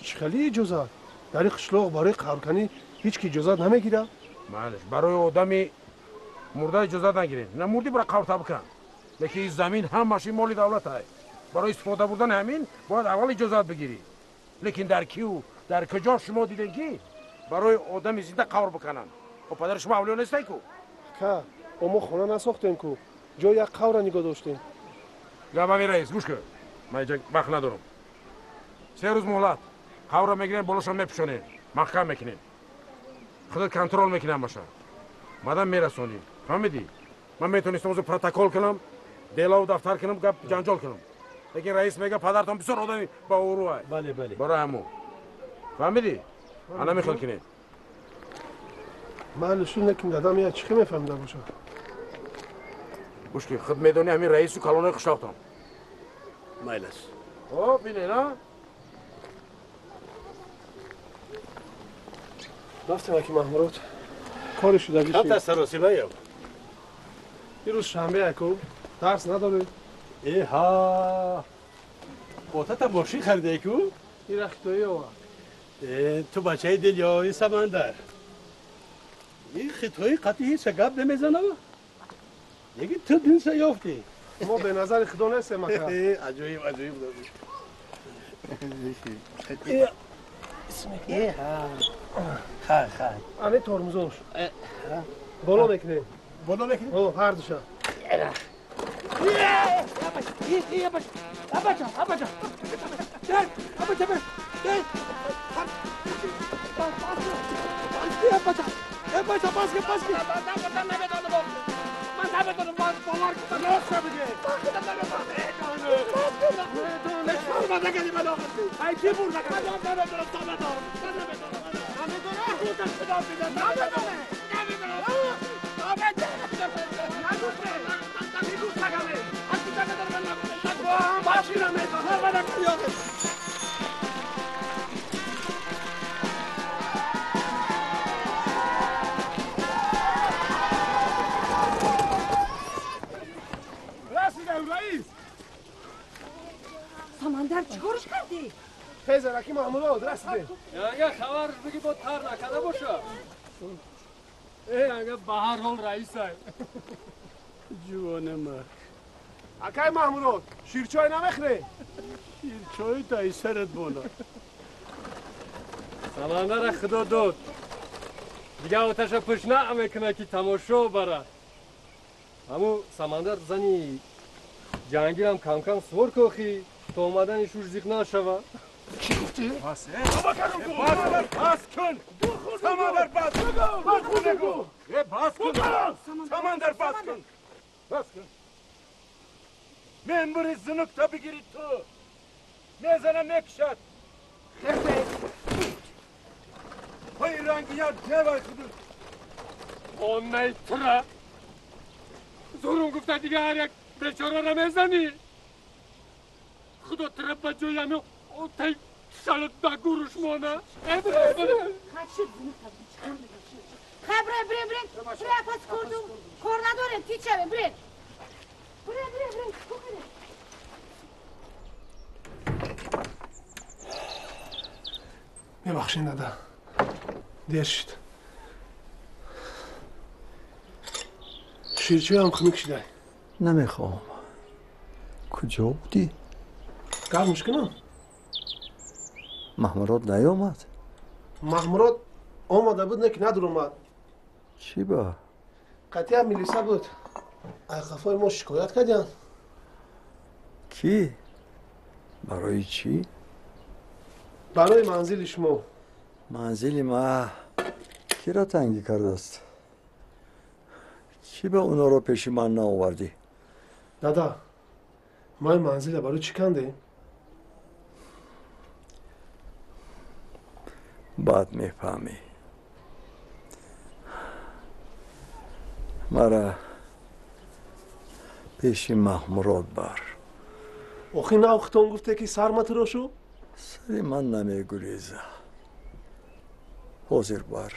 Чӣ хели иҷозат? Дар ин қишлоқ барои қавлканӣ ҳеҷ ки иҷозат намегирад. Малеш, барои одами мурда иҷозат нагиред. На мурдӣ бара қавлта бикан. Лекин ин замин ҳамаш ин моли давлат ай. Барои истифода бурдани ҳамин бояд аввал иҷозат бигирӣ. Лекин дар киу дар куҷо шумо дидем ки барои одами зинда қавр бикананд? О, падари шумо авлиё нестай ку? Ака, о мо хона насохтем ку. Ҷои як қавра нигоҳ доштем. Гап ҳамин раис, гӯш кун. Ман инҷа вақт надорам. 3 рӯз муҳлат. Қавра мегирем, болошон мепӯшонем, маҳкам мекунем. Худат контрол мекунӣ ҳамаша. Баъдан мерасонӣ. Фаҳмидӣ? Ман метавонистам озу протокол кунам, делаву дафтар кунам, гап ҷанҷол кунам. Лекин раис мега падаратон бисёр одами баорӯ ай. Бале, бале. Барои ҳамон. Фаҳмидӣ? Ана мехел кунед. Майли шуд, лекин дадам я чӣ хел мефаҳмида бошад? Гӯш ки, худ медонӣ ҳамин раису калонои қишлоқтон. Майлаш. О, бинен, а? Рафтем, аки Маҳмурод. Кори шудагӣ шид. Камтар саросимаям. Ирӯз шанбе, аку. Дарс надоред? Э, ҳа. Отата мошин харидаи ку? Ира хитоӣ овард. Э, ту бачаи дилёи Самандар. Ин хитоӣ қатъи ҳеҷ гап намезанава? Лекин ту динса ёфтӣ. Мо бе назари худо нестем, ака. Аҷоиб, аҷоиб. Хай, хай. Ане тормузош. Боло мекунем. Боло мекунем? О, ҳар душа. Самандар, чикорш кардӣ? Хезар, аки Маҳмурод, расидем. Янга хабарш бигӣ бо тар накарда боша. Э, янга ба ҳар ҳол раисай. Ҷувоне марг. Акай Маҳмурод, ширчой намехӯре? Ширчой дай сарат бона. Самандара худо дод. Дига оташа пӯш намекунад ки тамошо барад. Ҳаму Самандар зани ҷангирам кам-кам сувор кохӣ то омадани шуш зиқ нашава. Чӣ гуфтӣ? Бас, бас кун! Самандар, бас! Нагӯ! Э, бас кун! Самандар, бас кун! Бас кун! Мембури зунукта бигирӣ ту! Мезана мекушад! Ҳои ранги як ҷевай худу! Оннай тура! Зурум гуфта дига ҳар як бечораро мезанӣ! Худо тура ба ҷои ҳамин отай шалот ба гуруш мона! Хай, бирен, бирен, бирен! Бирен, апас курдум! Кор надорем, тич шавем, бирен! Бирен, бирен, бирен! Бирен! Мебахшед, дада. Дер шуд. Ширчоям хунук шудай. Намехоҳам. Куҷо будӣ? Гармш кунам? Маҳмурод наёмад? Маҳмурод омада буд, не ки надуромад. Чӣ ба? Қатъия милиса буд. Айқафои мо шикоят кардянд. Кӣ? Барои чӣ? Барои манзили шумо. Манзили ма киро тангӣ кардааст? Чӣ ба онҳоро пеши ман наовардӣ? Дада, мо ин манзила барои чӣ кандем? Баъд мефаҳмӣ. Мара пеши Маҳмурод бар. Охи нав хитон гуфте ки сар матирошу? Сари ман намегуреза. Ҳозир бар.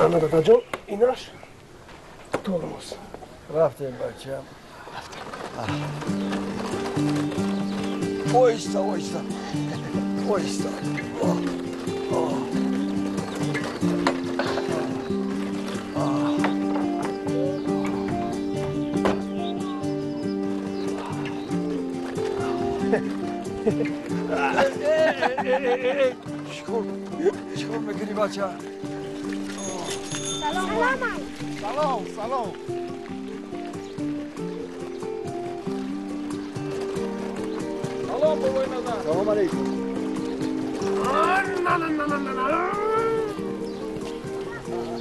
Ана, дадаҷон, инаш тормоз. Рафтем, бачам. Рафтем. Оҳиста, оҳиста. Оҳиста. Чикор мекунӣ бача? Салом. Салом, салом. Салом бобои Назар. Салом алейкум.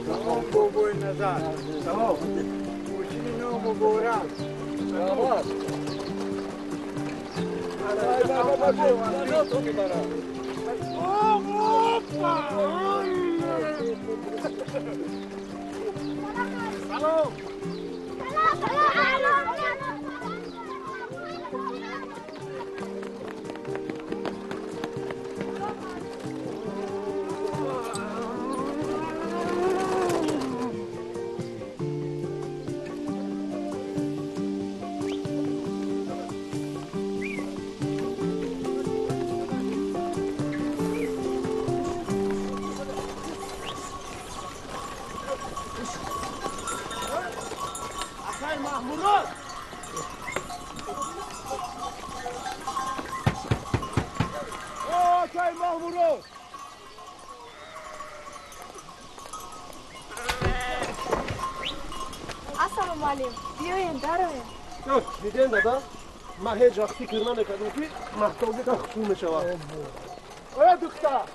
Салом бобои Назар. Салом. Мошини номуборак. Салом. Салом. Дидем дада, ман ҳеҷ вақт фикр намекардам ки маҳтобӣ ка хусул мешавад. Оя духтар,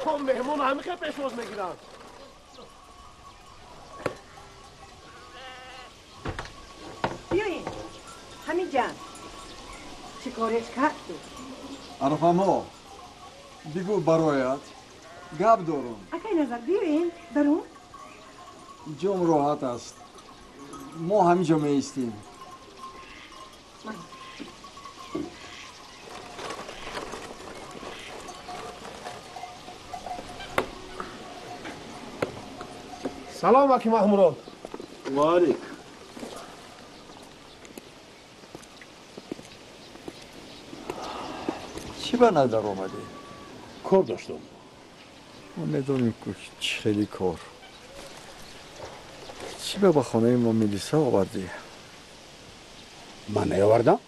то меҳмон ҳамихе пешвоз мегиранд. Биёед, ҳамиҷан, чӣ кореш кард? Арфамо, бигӯ бароят, гап дорум. Акай Назар, биёед, дарун. Ҷом роҳат аст. Мо ҳаминҷо меистем. Салом аки Маҳмурод. Ва алейк. Чӣ ба назар омадӣ? Кор доштам. Мо медонем ку чӣ хеле кор. Чӣ ба хонаи мо милиса овардӣ? Ман наовардам.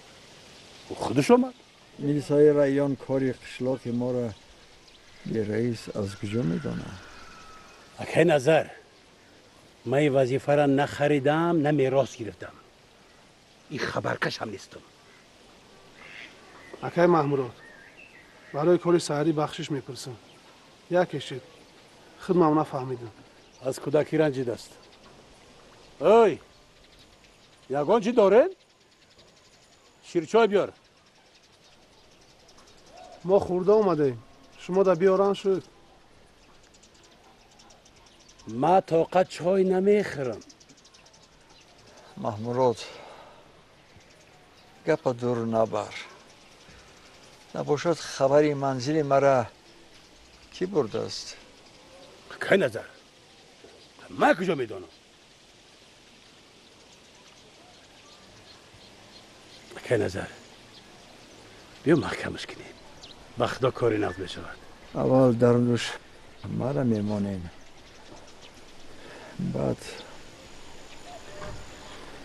Ӯ худаш омад. Милисаи район кори қишлоқи моро бе раис аз куҷо медонад? Акай Назар, ман ин вазифаро на харидам, на мерос гирифтам. Ин хабаркашам нестам. Акай Маҳмурод, барои кори саҳарӣ бахшиш мепурсам. Яке шид, худмам нафаҳмидам. Аз кӯдакӣ ранҷидааст. Ой, ягон чӣ доред? Ширчой биёр. Мо хӯрда омадаем. Шумо да биёран шуд. Ман тоқат чой намехӯрам. Маҳмурод, гапа дур набар. Набошад хабари манзили мара кӣ бурдааст? Акай Назар, ман куҷо медонам? Акай Назар, биё маҳкамаш кунем. Ба худо кори нағз мешавад. Аввал дарнуш мара мемонем. Баъд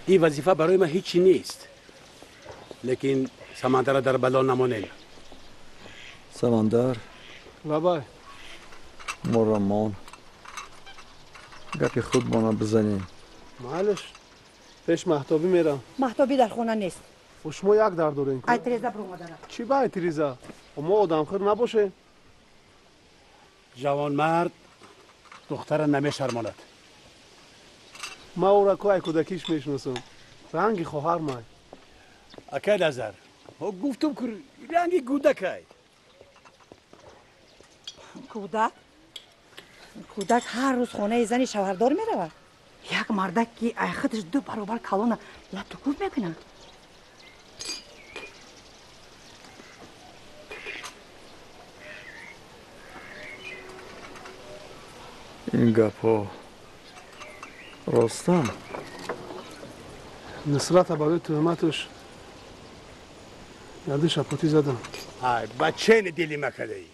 ин вазифа барои ман ҳечи нест. Лекин Самандарро дар бало намонем. Самандар? Лабай. Моро мон. Гапи худмона бизанем. Майлаш, пеш Маҳтобӣ мерам. Маҳтобӣ дар хона нест. Шумо як дар дорем. Ай Тереза биромадана. Чӣ ба ай Тереза? Мо одамхӯр набошем. Ҷавонмард духтара намешармонад. Ман ӯро ку ай кӯдакиш мешиносам. Ранги хоҳар май. Акай Назар, гуфтум ку ранги кӯдакай. Кӯдак? Кӯдак ҳар рӯз хонаи зани шавҳардор меравад. Як мардак ки ай худаш ду баробар калона латукӯб мекунад. Ин гапҳо ростам? Нусрата барои туҳматаш ярди шапотӣ задам. Ай, ба чени дили макадаӣ?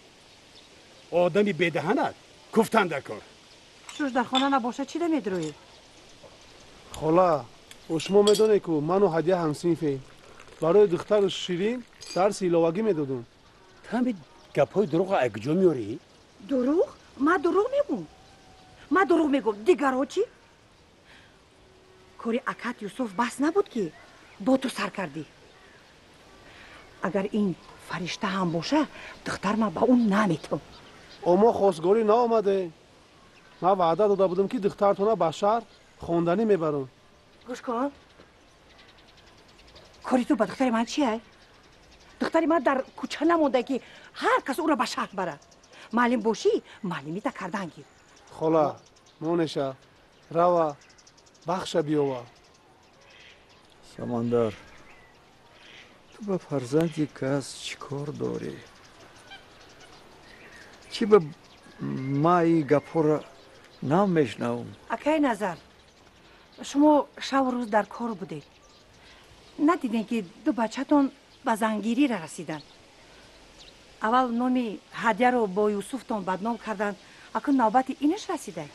Одами бедаҳанат куфтан дар кор. Шуш дар хона набошад чӣ медрӯӣ? Хола, шумо медонед ку ману Ҳадия ҳамсинфем. Барои духтару Ширин дарси иловагӣ медодум. Тами Гапҳои дурӯғро аз куҷо меорӣ? Дурӯғ? Ман дурӯғ мегӯм? Ман дурӯғ мегӯм. Дигарҳо чӣ? Кори акат Юсуф бас набуд, ки бо ту сар кардӣ. Агар ин фаришта ҳам боша, духтар ман ба ӯ наметавам. Мо хостгорӣ наомадем. Ман ваъда дода будам, ки духтартона ба шаҳр хонданӣ мебарам. Гӯш кун, кори ту ба духтари ман чия? Духтари ман дар кӯча намонда, ки ҳар кас ӯро ба шаҳр барад. Маълим бошӣ, маълимита кардан гир. Хола, монеша, рава, бахша биёва. Самандар, ту ба фарзанди кас чӣ кор дорӣ? Чӣ ба ма ин гапҳоро намешнавам? Акай Назар, шумо шаву рӯз дар кор будед. Надидем, ки ду бачатон ба зангирира расиданд. Аввал номи Ҳадяро бо Юсуфтон бадном карданд, акун навбати инаш расида.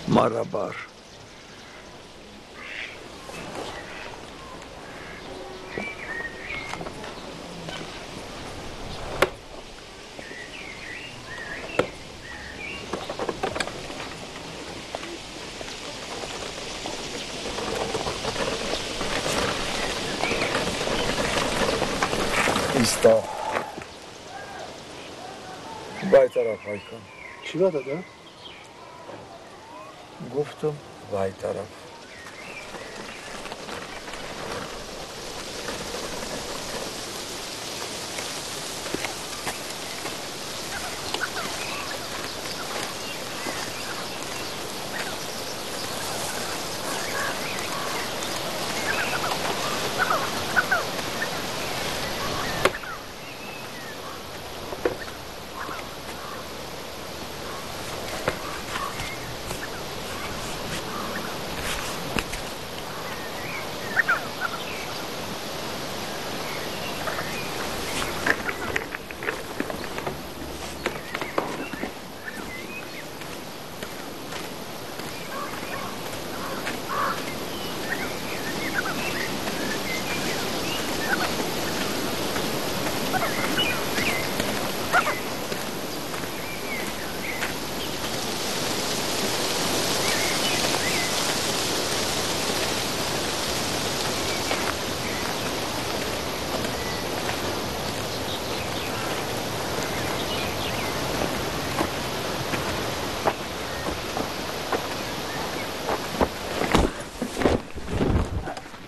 Маро бар. Иста. Вай тараф ҳай кун. Чӣ ба, дада? Гуфтам, вай тараф.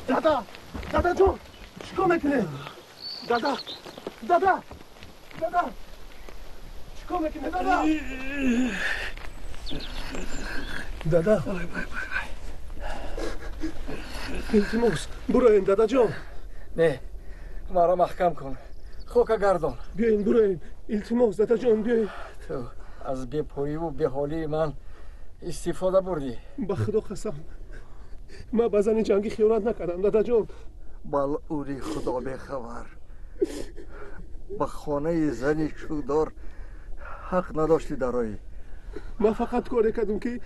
Дада, дада ҷон, чӣ кор мекунед? Дада, дада, дада, чӣ кор мекунед, дада? Дада, илтимос, буроем, дадаҷон. Не, маро маҳкам кун, хока гардон. Биёем, буроем, илтимос, дадаҷон, биёем. Ту аз бепоиву беҳолии ман истифода бурдӣ. Ба худо қасам, ман ба зани ҷангӣ хиёнат накардам, дадаҷон. Малъуни худо бехабар, ба хонаи зани чӯдор ҳақ надоштӣ дароӣ. Ман фақат коре кардам, ки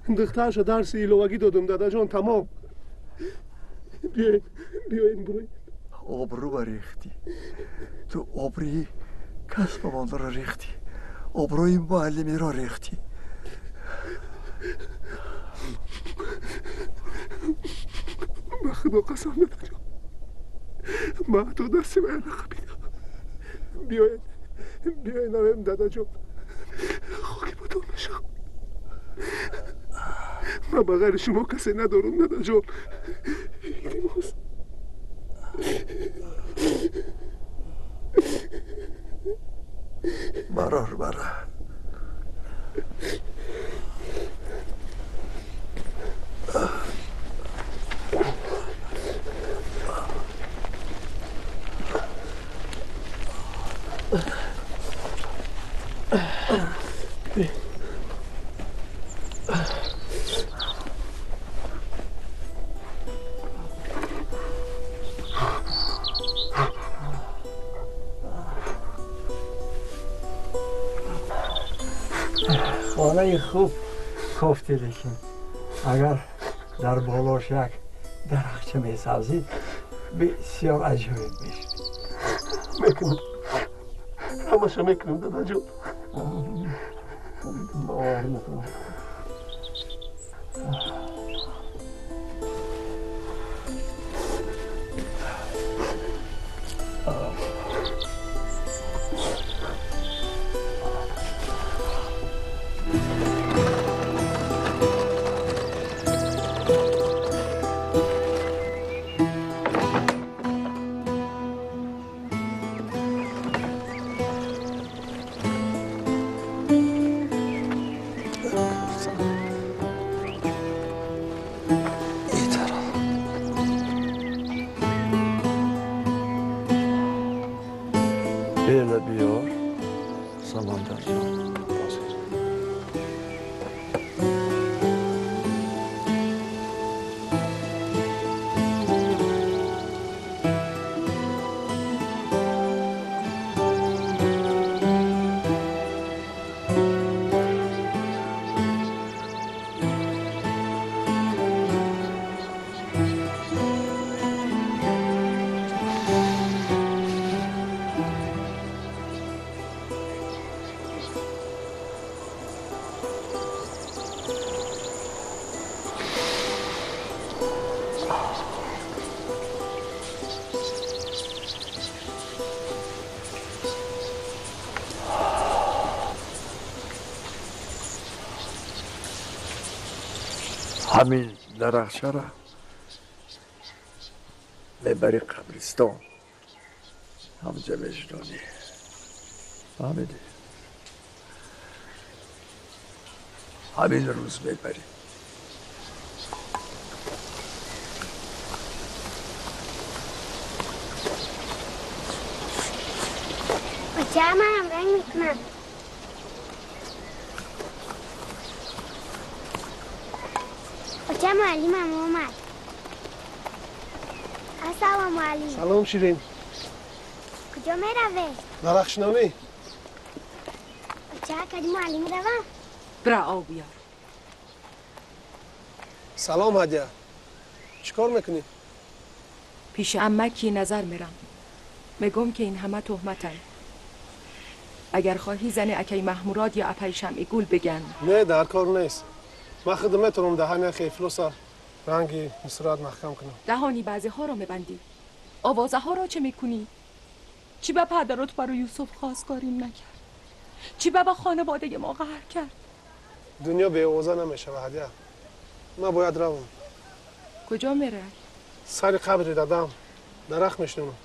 духтарша дарси иловагӣ додам, дадаҷон, тамом. Биёем, биёем, буроем. Обрӯ рехтӣ. Ту обрӯи касбамонро рехтӣ, обрӯи муаллимиро рехтӣ. Ба худо қасам, дадаҷон, ман ҳатто дасти вая нақабидам. Биёед, биёед, навем, дадаҷон, хоки бутон мешавам. Ман ба ғайри шумо касе надорам, дадаҷон, илтимос. Барор, бара. Хонаи хуб кофтӣ, лекин агар дар болош як дарахча месабзид, бисёр аҷоиб мешуд. Мекунам, ҳамаша мекунам, дадаҷон. Бовар мекунам. Ҳамин дарахчара мебари қабристон, ҳамҷа мешунонӣ. Фаҳмидӣ? Ҳамин рӯз мебарӣ. Оча, манам ранг мекунам. Оча, муаллимам омад. Ассалому алайкум. Салом, Ширин. Куҷо меравед? Дарахтшинонӣ. Оча, кади муаллим равам? Бира об биёр. Салом, Ҳадя. Чӣ кор мекунӣ? Пеши амаки назар мерам. Мегум ки ин ҳама туҳматан. Агар хоҳӣ зани акай Маҳмурод ё апай Шамъигул биган. Не, дар кор нест. Ман худ метавонам даҳани яхе ифлоса ранги мисрат маҳкам кунам. Даҳони баъзеҳоро мебандӣ. Овозаҳоро чӣ мекунӣ? Чӣ ба падарот барои Юсуф хостгорим накард? Чӣ ба хонаводаи мо қаҳр кард? Дунё беовоза намешавад, Ҳадя. Ман бояд равам. Куҷо мерай? Сари қабри дадам дарахт мешинонам.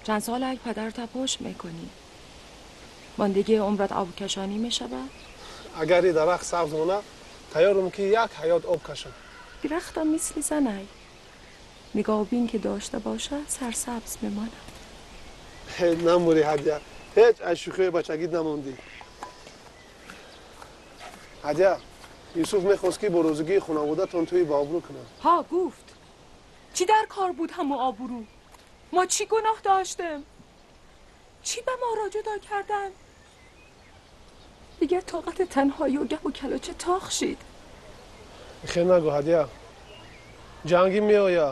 Чанд сол ак падарта пуш мекунӣ? Мондагии умрат обкашонӣ мешавад? Агар и дарахт сабз монад, тайёрам ки як ҳаёт об кашам. Дарахтам мисли занай. Нигоҳбин ки дошта бошад, сарсабз мемонад. Намурӣ, Ҳадя. Ҳеҷ аз шӯхии бачагит намондӣ. Ҳадя, Юсуф мехост ки бо розигии хонаводатон тӯи ба обрӯ кунад. Ҳа, гуфт. Чӣ дар кор буд ҳамо обрӯ? Мо чӣ гуноҳ доштем? Чӣ ба мо ро ҷудо кардан? Дигар тоқати танҳоӣ ва гапу калоча тоқ шид. Хел нагӯ, Ҳадя. Ҷангӣ меоя.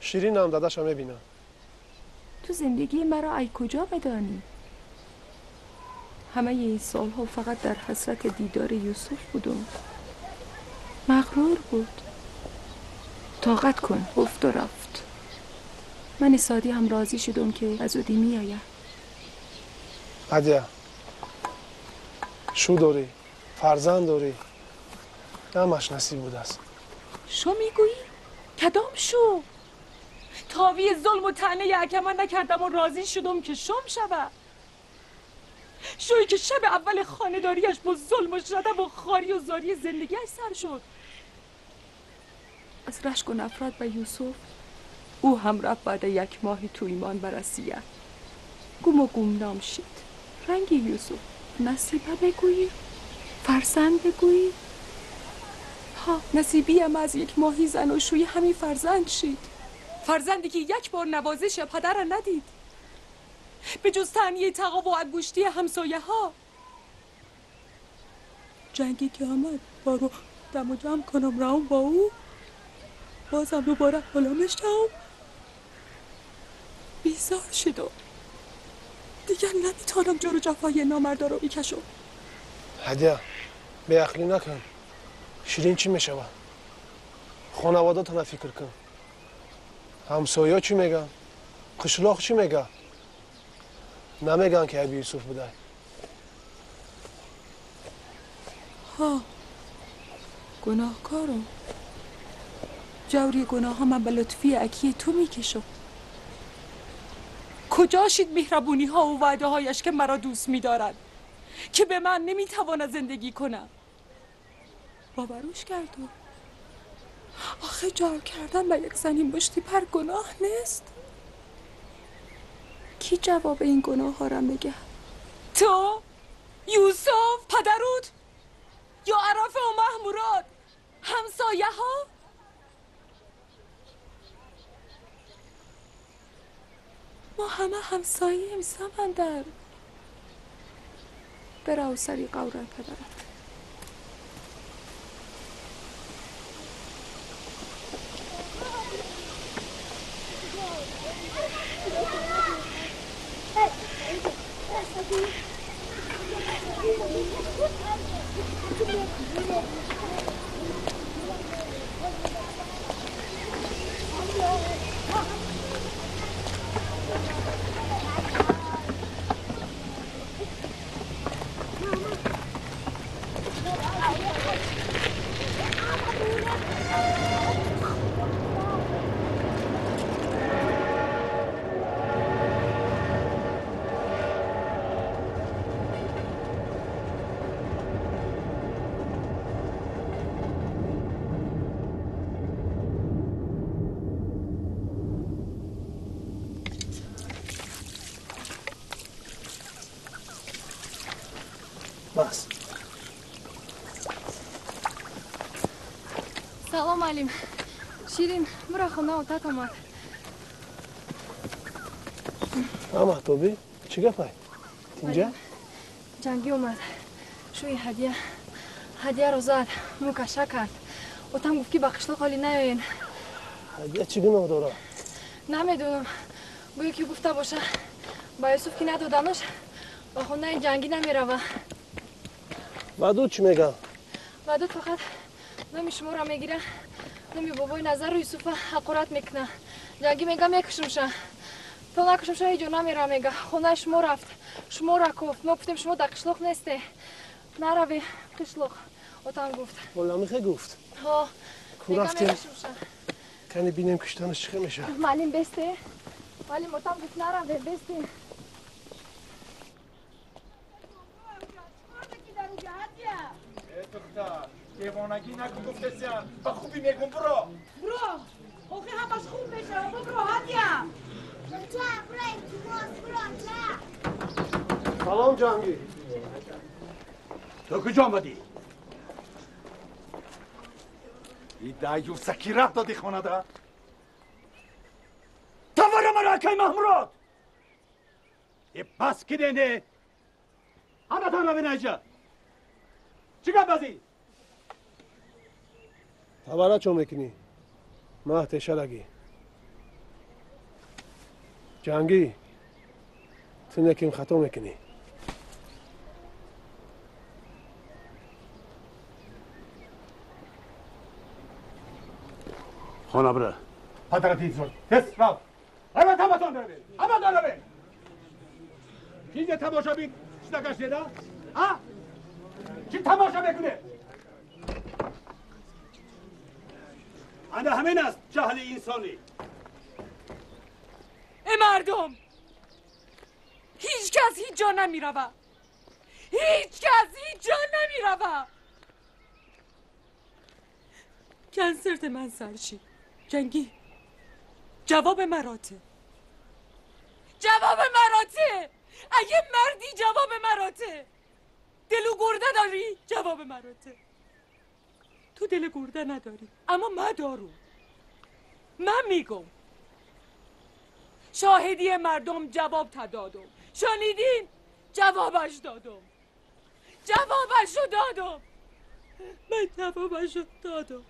Ширинам дадаша мебинад. Ту зиндагии маро ай куҷо медонӣ? Ҳамаи ин солҳо фақат дар ҳасрати дидори Юсуф будум. Мағрур буд. Тоқат кун, гуфт و рафт. Мани содӣ ҳам розӣ шудум ки ба зудӣ меояд. Ҳадя, шу дорӣ, фарзанд дорӣ, ҳамаш насиб будааст. Шу мегӯӣ? Кадом шу? Тови зулму таънаи акама накардам ва розӣ шудум ки шум шавад. Шӯе ки шаби аввали хонадориаш бо зулму шадаву хорию зории зиндагиаш сар шуд. Аз рашку нафрат ба Юсуф ӯ ҳам рафт баъд як моҳи тӯймон ба Россия. Гуму гумном шид. Ранги Юсуф насиба бигӯӣ? Фарзанд бигӯӣ? Ҳа, насибиям аз як моҳи заношӯӣ ҳамин фарзанд шид. Фарзанде ки як бор навозиши падарро надид. Ба ҷуз таънияи тақову ангуштии ҳамсояҳо. جنگی که آمد بارو دم و جمع کنم راون با او بازم دوباره بالا میشم بیزار شدم دیگر نمیتونم جور جفای نامردا رو بکشم. هدیه بیعقلی نکن. شیرین چی میشوه؟ خانواده‌تان فکر کن. همسایه‌ها چی میگن؟ قشلاق چی میگن؟ نمیگن که ابی یوسف بوده. ها گناهکارم. جوری گناه ها من به لطفی اکی تو میکشم. کجا شید مهربونی ها و وعده هایش که مرا دوست میدارد که به من نمیتواند زندگی کنم؟ باوروش کردم. آخه جار کردن به یک زنی مشتی پر گناه نیست. کی جواب این گناه ها را میگه؟ تو؟ یوسف؟ پدروت؟ یا عرفه و محمورات؟ همسایه ها؟ ما همه همسایه‌ایم سمندر. برو سری قوره پدرت. بس. سلام علیم. شیرین برا خونه اتاق آمد. اما توبی چی گپای؟ اینجا؟ جنگی اومد. شوی هدیه رو زد. موکشه کرد. اتام گفت که با قشلاق حالی نیاین. هدیه چی گناه داره؟ نمیدونم. گویی که گفته باشه با یوسف که ندادنش با خونه جنگی نمیروه. ودود چی میگه؟ ودود فقط نمی شما را میگیره، نمی بابای نظر و یوسف حقارت میکنه. جنگی میگه میکشمشه. تا نکشمشه هیچ جا نمیره میگه. خونه شما رفت، شما را گفت. ما گفتیم شما در قشلاق نیستی. نروی قشلاق. اتام گفت. والا میخه گفت. ها. کو رفتیم؟ کنی بینیم کشتنش چه میشه. معلم بسته. معلم اتام گفت نروی بسته. دیوانگی نکن گفتسیان با خوبی میگم برو برو آخه همش خوب میشه برو هدیه سلام جانگی. تو کجا آمدی؟ ای دایوف سکی رفت دادی خانه ده تورم را اکی محمورات ای پس کی دینده همه تان رو بینه چی گپ بازی؟ تبرا چون میکنی؟ ماه تشلگی جنگی تو نکیم خطا میکنی. خانه بره پدرت ایزون تس رفت همه تماشا روی همه داره روی چیز تماشا بین چی نکشته ده؟ ها؟ چی تماشا میکنه؟ انا همین است جهل انسانی. ای مردم هیچ کس هیچ جا نمی روه. هیچ کس هیچ جا نمی روه. کنسرت من سرشی جنگی جواب مراته. جواب مراته. اگه مردی جواب مراته. دلو گرده داری جواب مراته. تو دل گرده نداری اما من دارم. من میگم شاهدی مردم جواب تدادم. شنیدین؟ جوابش دادم. جوابش رو دادم. من جوابشو دادم.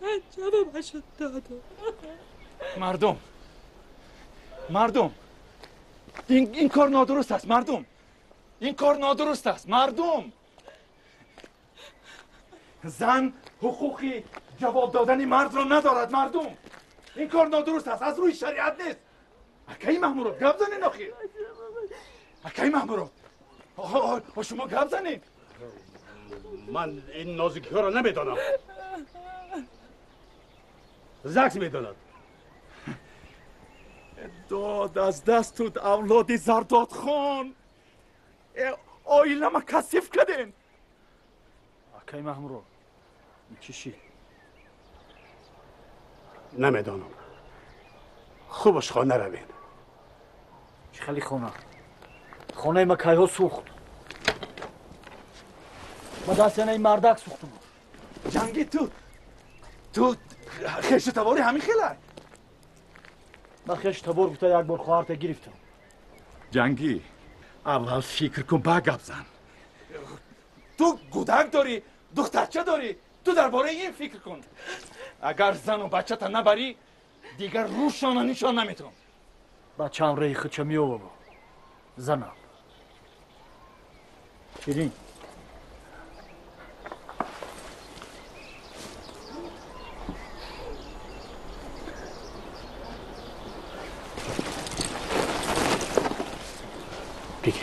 من جوابشو دادم. مردم، مردم، این کار نادرست است. مردم، این کار نادرست است. مردم، زن حقوقی جواب دادن مرد را ندارد. مردم، این کار نادرست است، از روی شریعت نیست. اکای محمودов گپ زنین آخه. اکای محمودов شما گپ زنین. من این نازکی ها را نمیدانم. زکس میداند. داد از دست تو اولادی زرداد خان، آیله ما کثیف کردین. اکای محمودов چی شی؟ نمیدانم. خوبش خانه روین. چه خیلی خانه؟ خانه ما کایها سوخت. ما دست این مردک سوختم. جنگی تو خیش تباری همین خیلی. من خیش تبار گفته یک بار خواهرت گرفتم. جنگی اول فکر کن بعد گپ زن. تو گودک داری، دخترچه داری، تو درباره این فکر کن. اگر زن و بچه تا نبری دیگر روشان نشان نمیتونم. بچه هم ری خودش میوه زنم. شیرین بگی.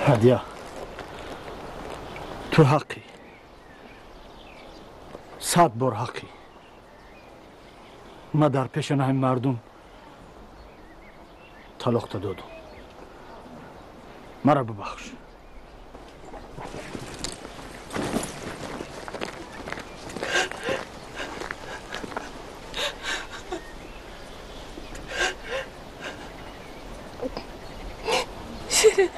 هدیه تو حقی، 100 بار حقی. ما در پیش نهم مردم طلاق دادم. مرا ببخش. شیرین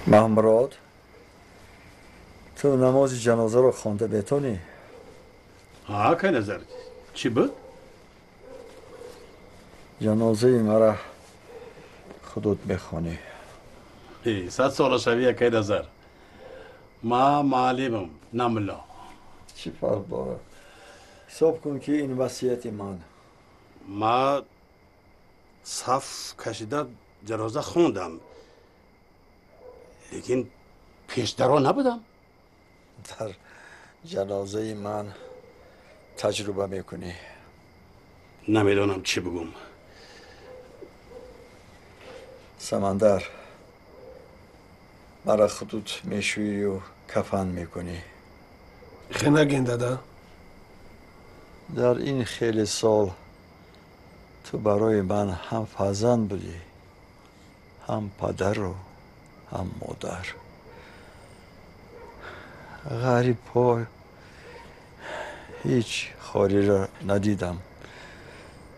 محمراد، تو نماز جنازه رو خوانده بتونی؟ ها که نظر چی بود؟ جنازه مرا خودت بخوانی. 100 سال شویه که نظر. ما معلمم نه ملا. چی فرق داره؟ حساب کن که این وصیت من. ما صف کشیده جنازه خوندم، لیکن پیشترا نبودم. در جنازه من تجربه میکنی. نمیدونم چی بگم. سمندر، مرا خودت میشویی و کفن میکنی. خیلی نگین دادا. در این خیلی سال تو برای من هم فرزند بودی، هم پدر و هم مادر. غریب پای هیچ خاری را ندیدم.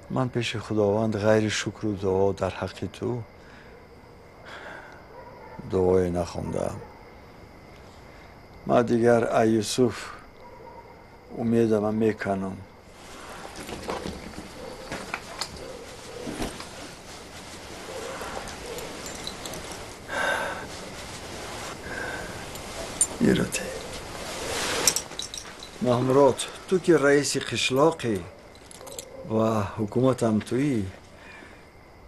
من پیش خداوند غیر شکر و دعا در حق تو دعای نخوندم. من دیگر ای یوسف امیدم میکنم. محمرات، تو که رئیس قشلاقی و حکومت هم تویی،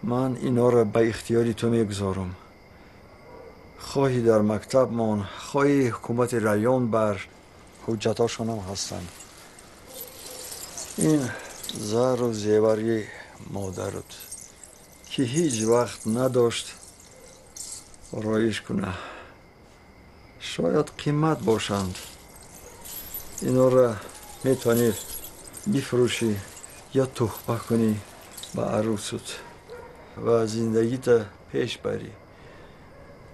من اینا را به اختیاری تو میگذارم. خواهی در مکتب مان، خواهی حکومت رایان بر حجتاشون هم هستن. این زر و زیوری مادرت که هیچ وقت نداشت رایش کنه، شاید قیمت باشند. اینا را میتونی بفروشی یا تحفه کنی به عروست و زندگیت پیش بری.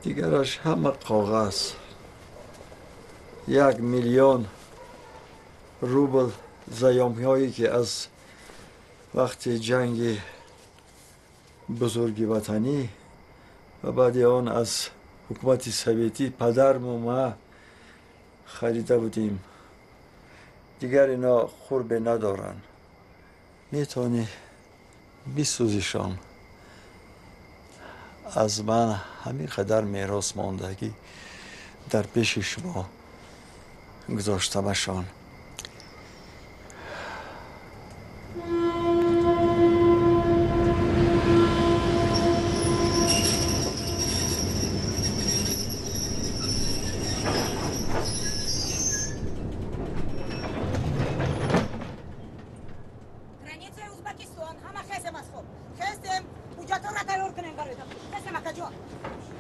دیگرش همه کاغذ. 1 миллион рубл заёмҳое ки аз вақти ҷанги бузурги ватанӣ ва баъди он аз ҳукумати советӣ падарму ма харида будем, дигар ино хурбе надоранд. Метавонӣ бисӯзишон. Аз ман ҳамин қадар мерос мондагӣ дар пеши шумо гузоштамашон.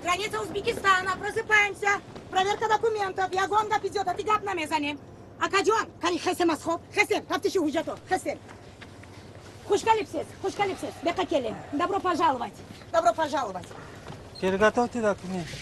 Граница Узбекистана, просыпаемся. Проверка документов. Ягон гап идет, а ты гап намезанем. Акаҷон, кани хесем аз хоб. Хесем, тафтиши ҳуҷҷато. Хесем. Хушкалипсес, хушкалипсес. Беқа келем. Добро пожаловать. Добро пожаловать. Переготовьте документы.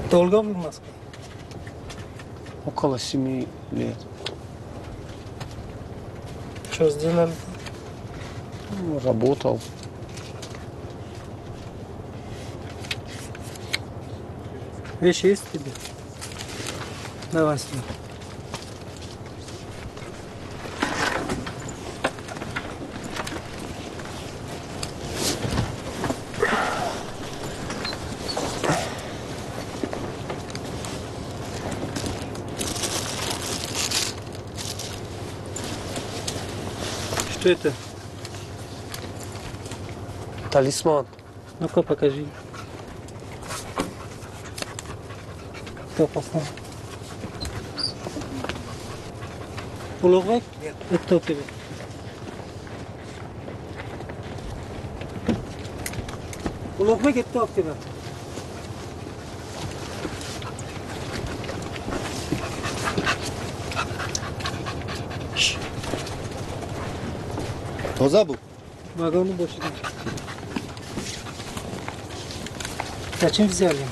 Долго вы в Москве? Около 7 лет. Что сделали? Ну, работал. Вещи есть тебе? Давай сюда. Что это? Талисман. Ну-ка, покажи. Кто послал? Улугбек? Нет. Это кто тебе? Улугбек, это кто тебе? Тоза буд? Вагону больше. Зачем взяли?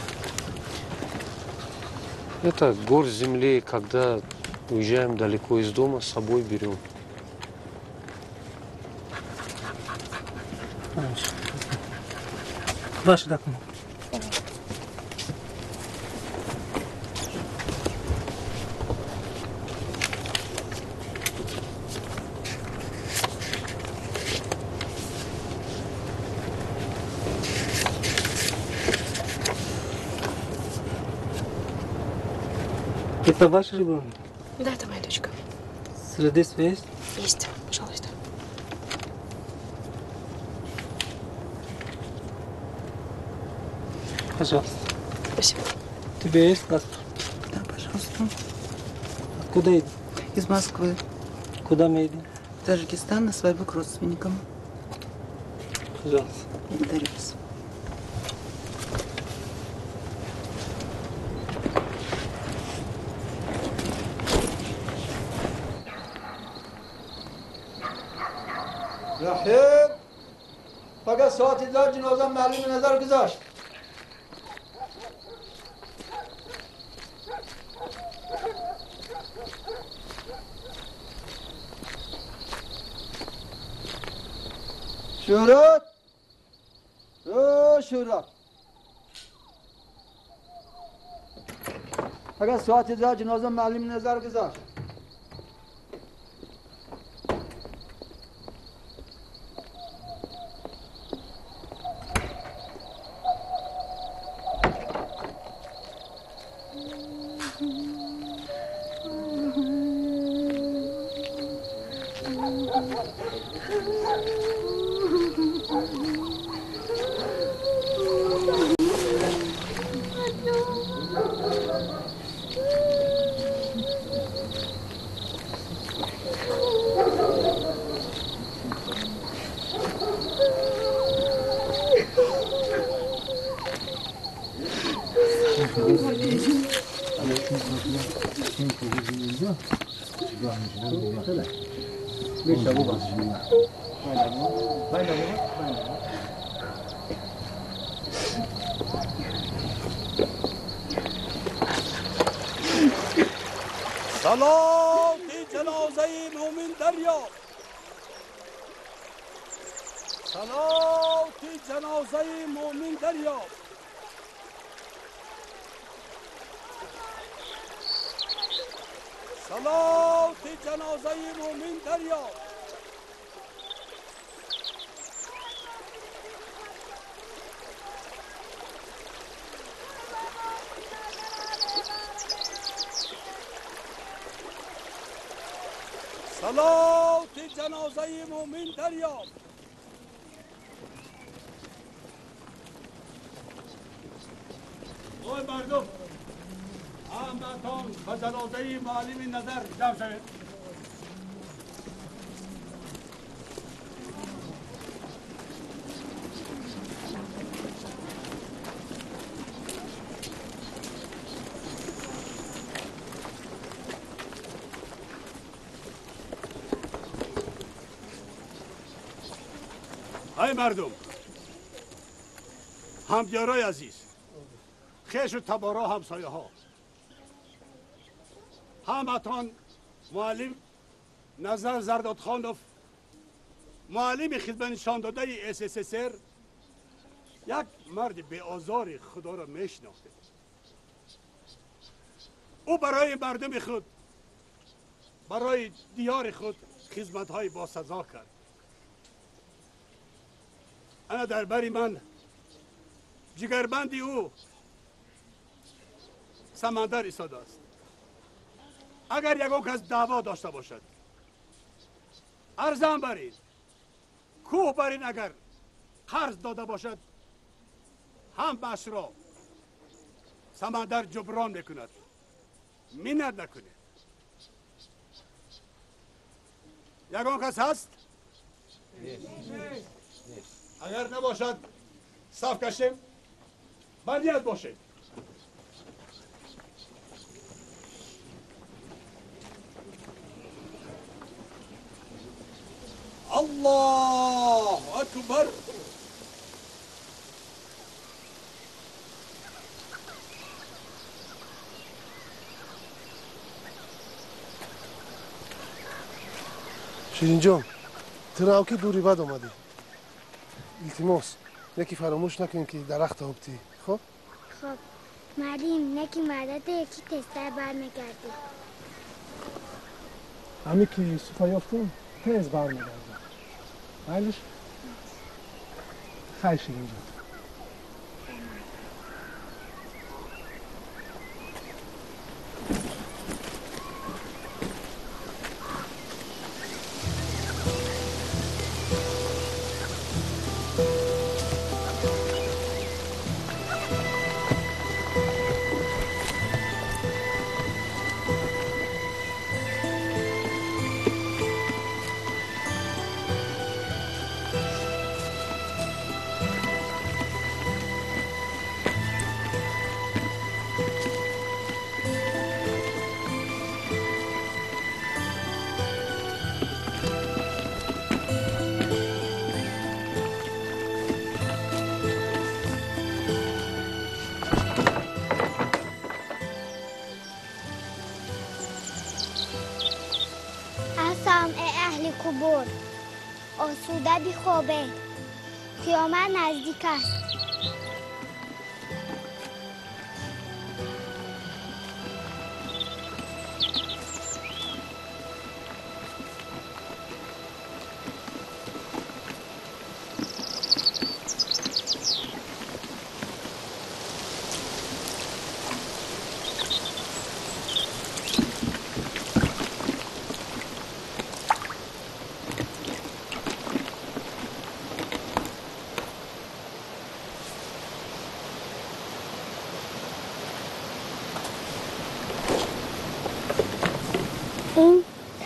Это горсть земли, когда уезжаем далеко из дома, с собой берем. Ваши документы. Это ваш ребенок? Да, это моя дочка. Свидетельство есть? Есть, пожалуйста. Пожалуйста. Спасибо. У тебя есть паспорт? Да, пожалуйста. Откуда едем? Из Москвы. Куда мы едем? В Таджикистан на свадьбу к родственникам. Пожалуйста. Благодарю вас. رحیم فقط ساعتی در جنازه معلوم نظر گذاشت. شهرت، او شهرت، فقط ساعتی در جنازه معلوم نظر گذاشت. صلاة جنازه مومن دریاب، صلاة جنازه مومن دریاب. صلاة جنازه مومن دریاب. صلاة جنازه مومن دریاب. اوی مردم، همتان به جنازه معلم نظر جمع شوید. ای مردم، همدیارای عزیز، خیش و تبارا، همسایه ها، همتان معلم نظر زردادخانوف، معلم خدمت نشان داده SSSR، یک مرد به آزار خدا را میشناخته. او برای مردم خود، برای دیار خود خدمت های با سزا کرد. انا در بری من جگربندی او سمندر ایستاده است. اگر یگان کس دعوا داشته باشد، ارزان برین، کوه برین، اگر قرض داده باشد هم بش را سمندر جبران میکند. منت نکنید. یگان کس هست؟ اگر نباشد صف کشیم، بندیت باشید. الله اکبر. شیرین جان، تو راو که دوری بد آمدی. التماس، یکی فراموش نکنیم که درخت آبتی. خب؟ خب معلم، یکی مدد یکی تستر برمیگردی. همی که یوسف یافتیم تیز برمیگردم. مایلش؟ خیر شیرین جان. قبور آسوده بیخوابه، قیامت نزدیک است.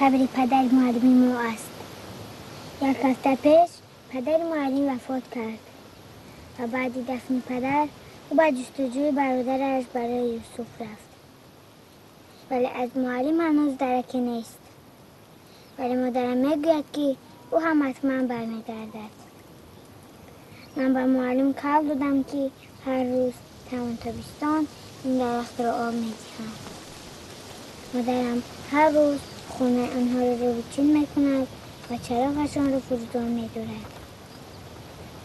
قبر پدر معلم ما است. یک هفته پیش پدر معلم وفات کرد و بعد دفن پدر او به جستجوی برادرش برای یوسف رفت. Вале аз муаллим ҳанӯз дараке нест. Вале модарам мегӯяд, ки ӯ ҳам ҳатман бармегардад. Ман ба муаллим қавл додам, ки ҳар рӯз тамом тобистон ин дарахтро об медиҳам. Модарам ҳар рӯз хонаи онҳоро рӯбучин мекунад ва чароғашонро фурӯзон медорад.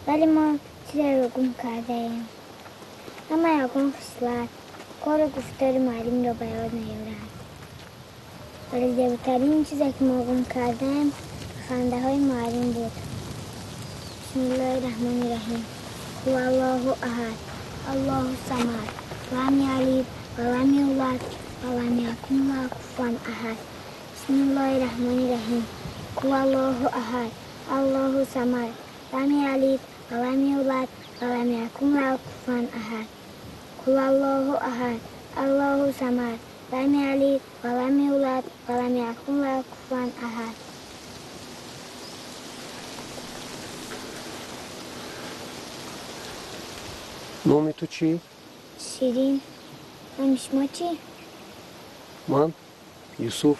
Вале мо чизеро гум кардаем. Ҳама ягон хислат, кору гуфтори муаллимро ба ёд меоранд. Вале зеботарин чизе, ки мо гум кардаем, хандаҳои муаллим буд. Бисмиллоҳи раҳмони раҳим. Ҳу Аллоҳу аҳад, Аллоҳу самад, лам ялид ва лам юлад ва лам якун лаҳу куфуван аҳад. Бисмиллоҳи раҳмони раҳим. Ҳу Аллоҳу аҳад, Аллоҳу самад, лам ялид ва лам юлад ва лам якун лаҳу куфуван аҳад. Ҳу Аллоҳу аҳад, Аллоҳу самад, лам ялид ва лам юлад ва лам якун лаҳу куфуван аҳад. Номи ту чӣ? Ширин. Номи шумо чӣ? Ман Юсуф.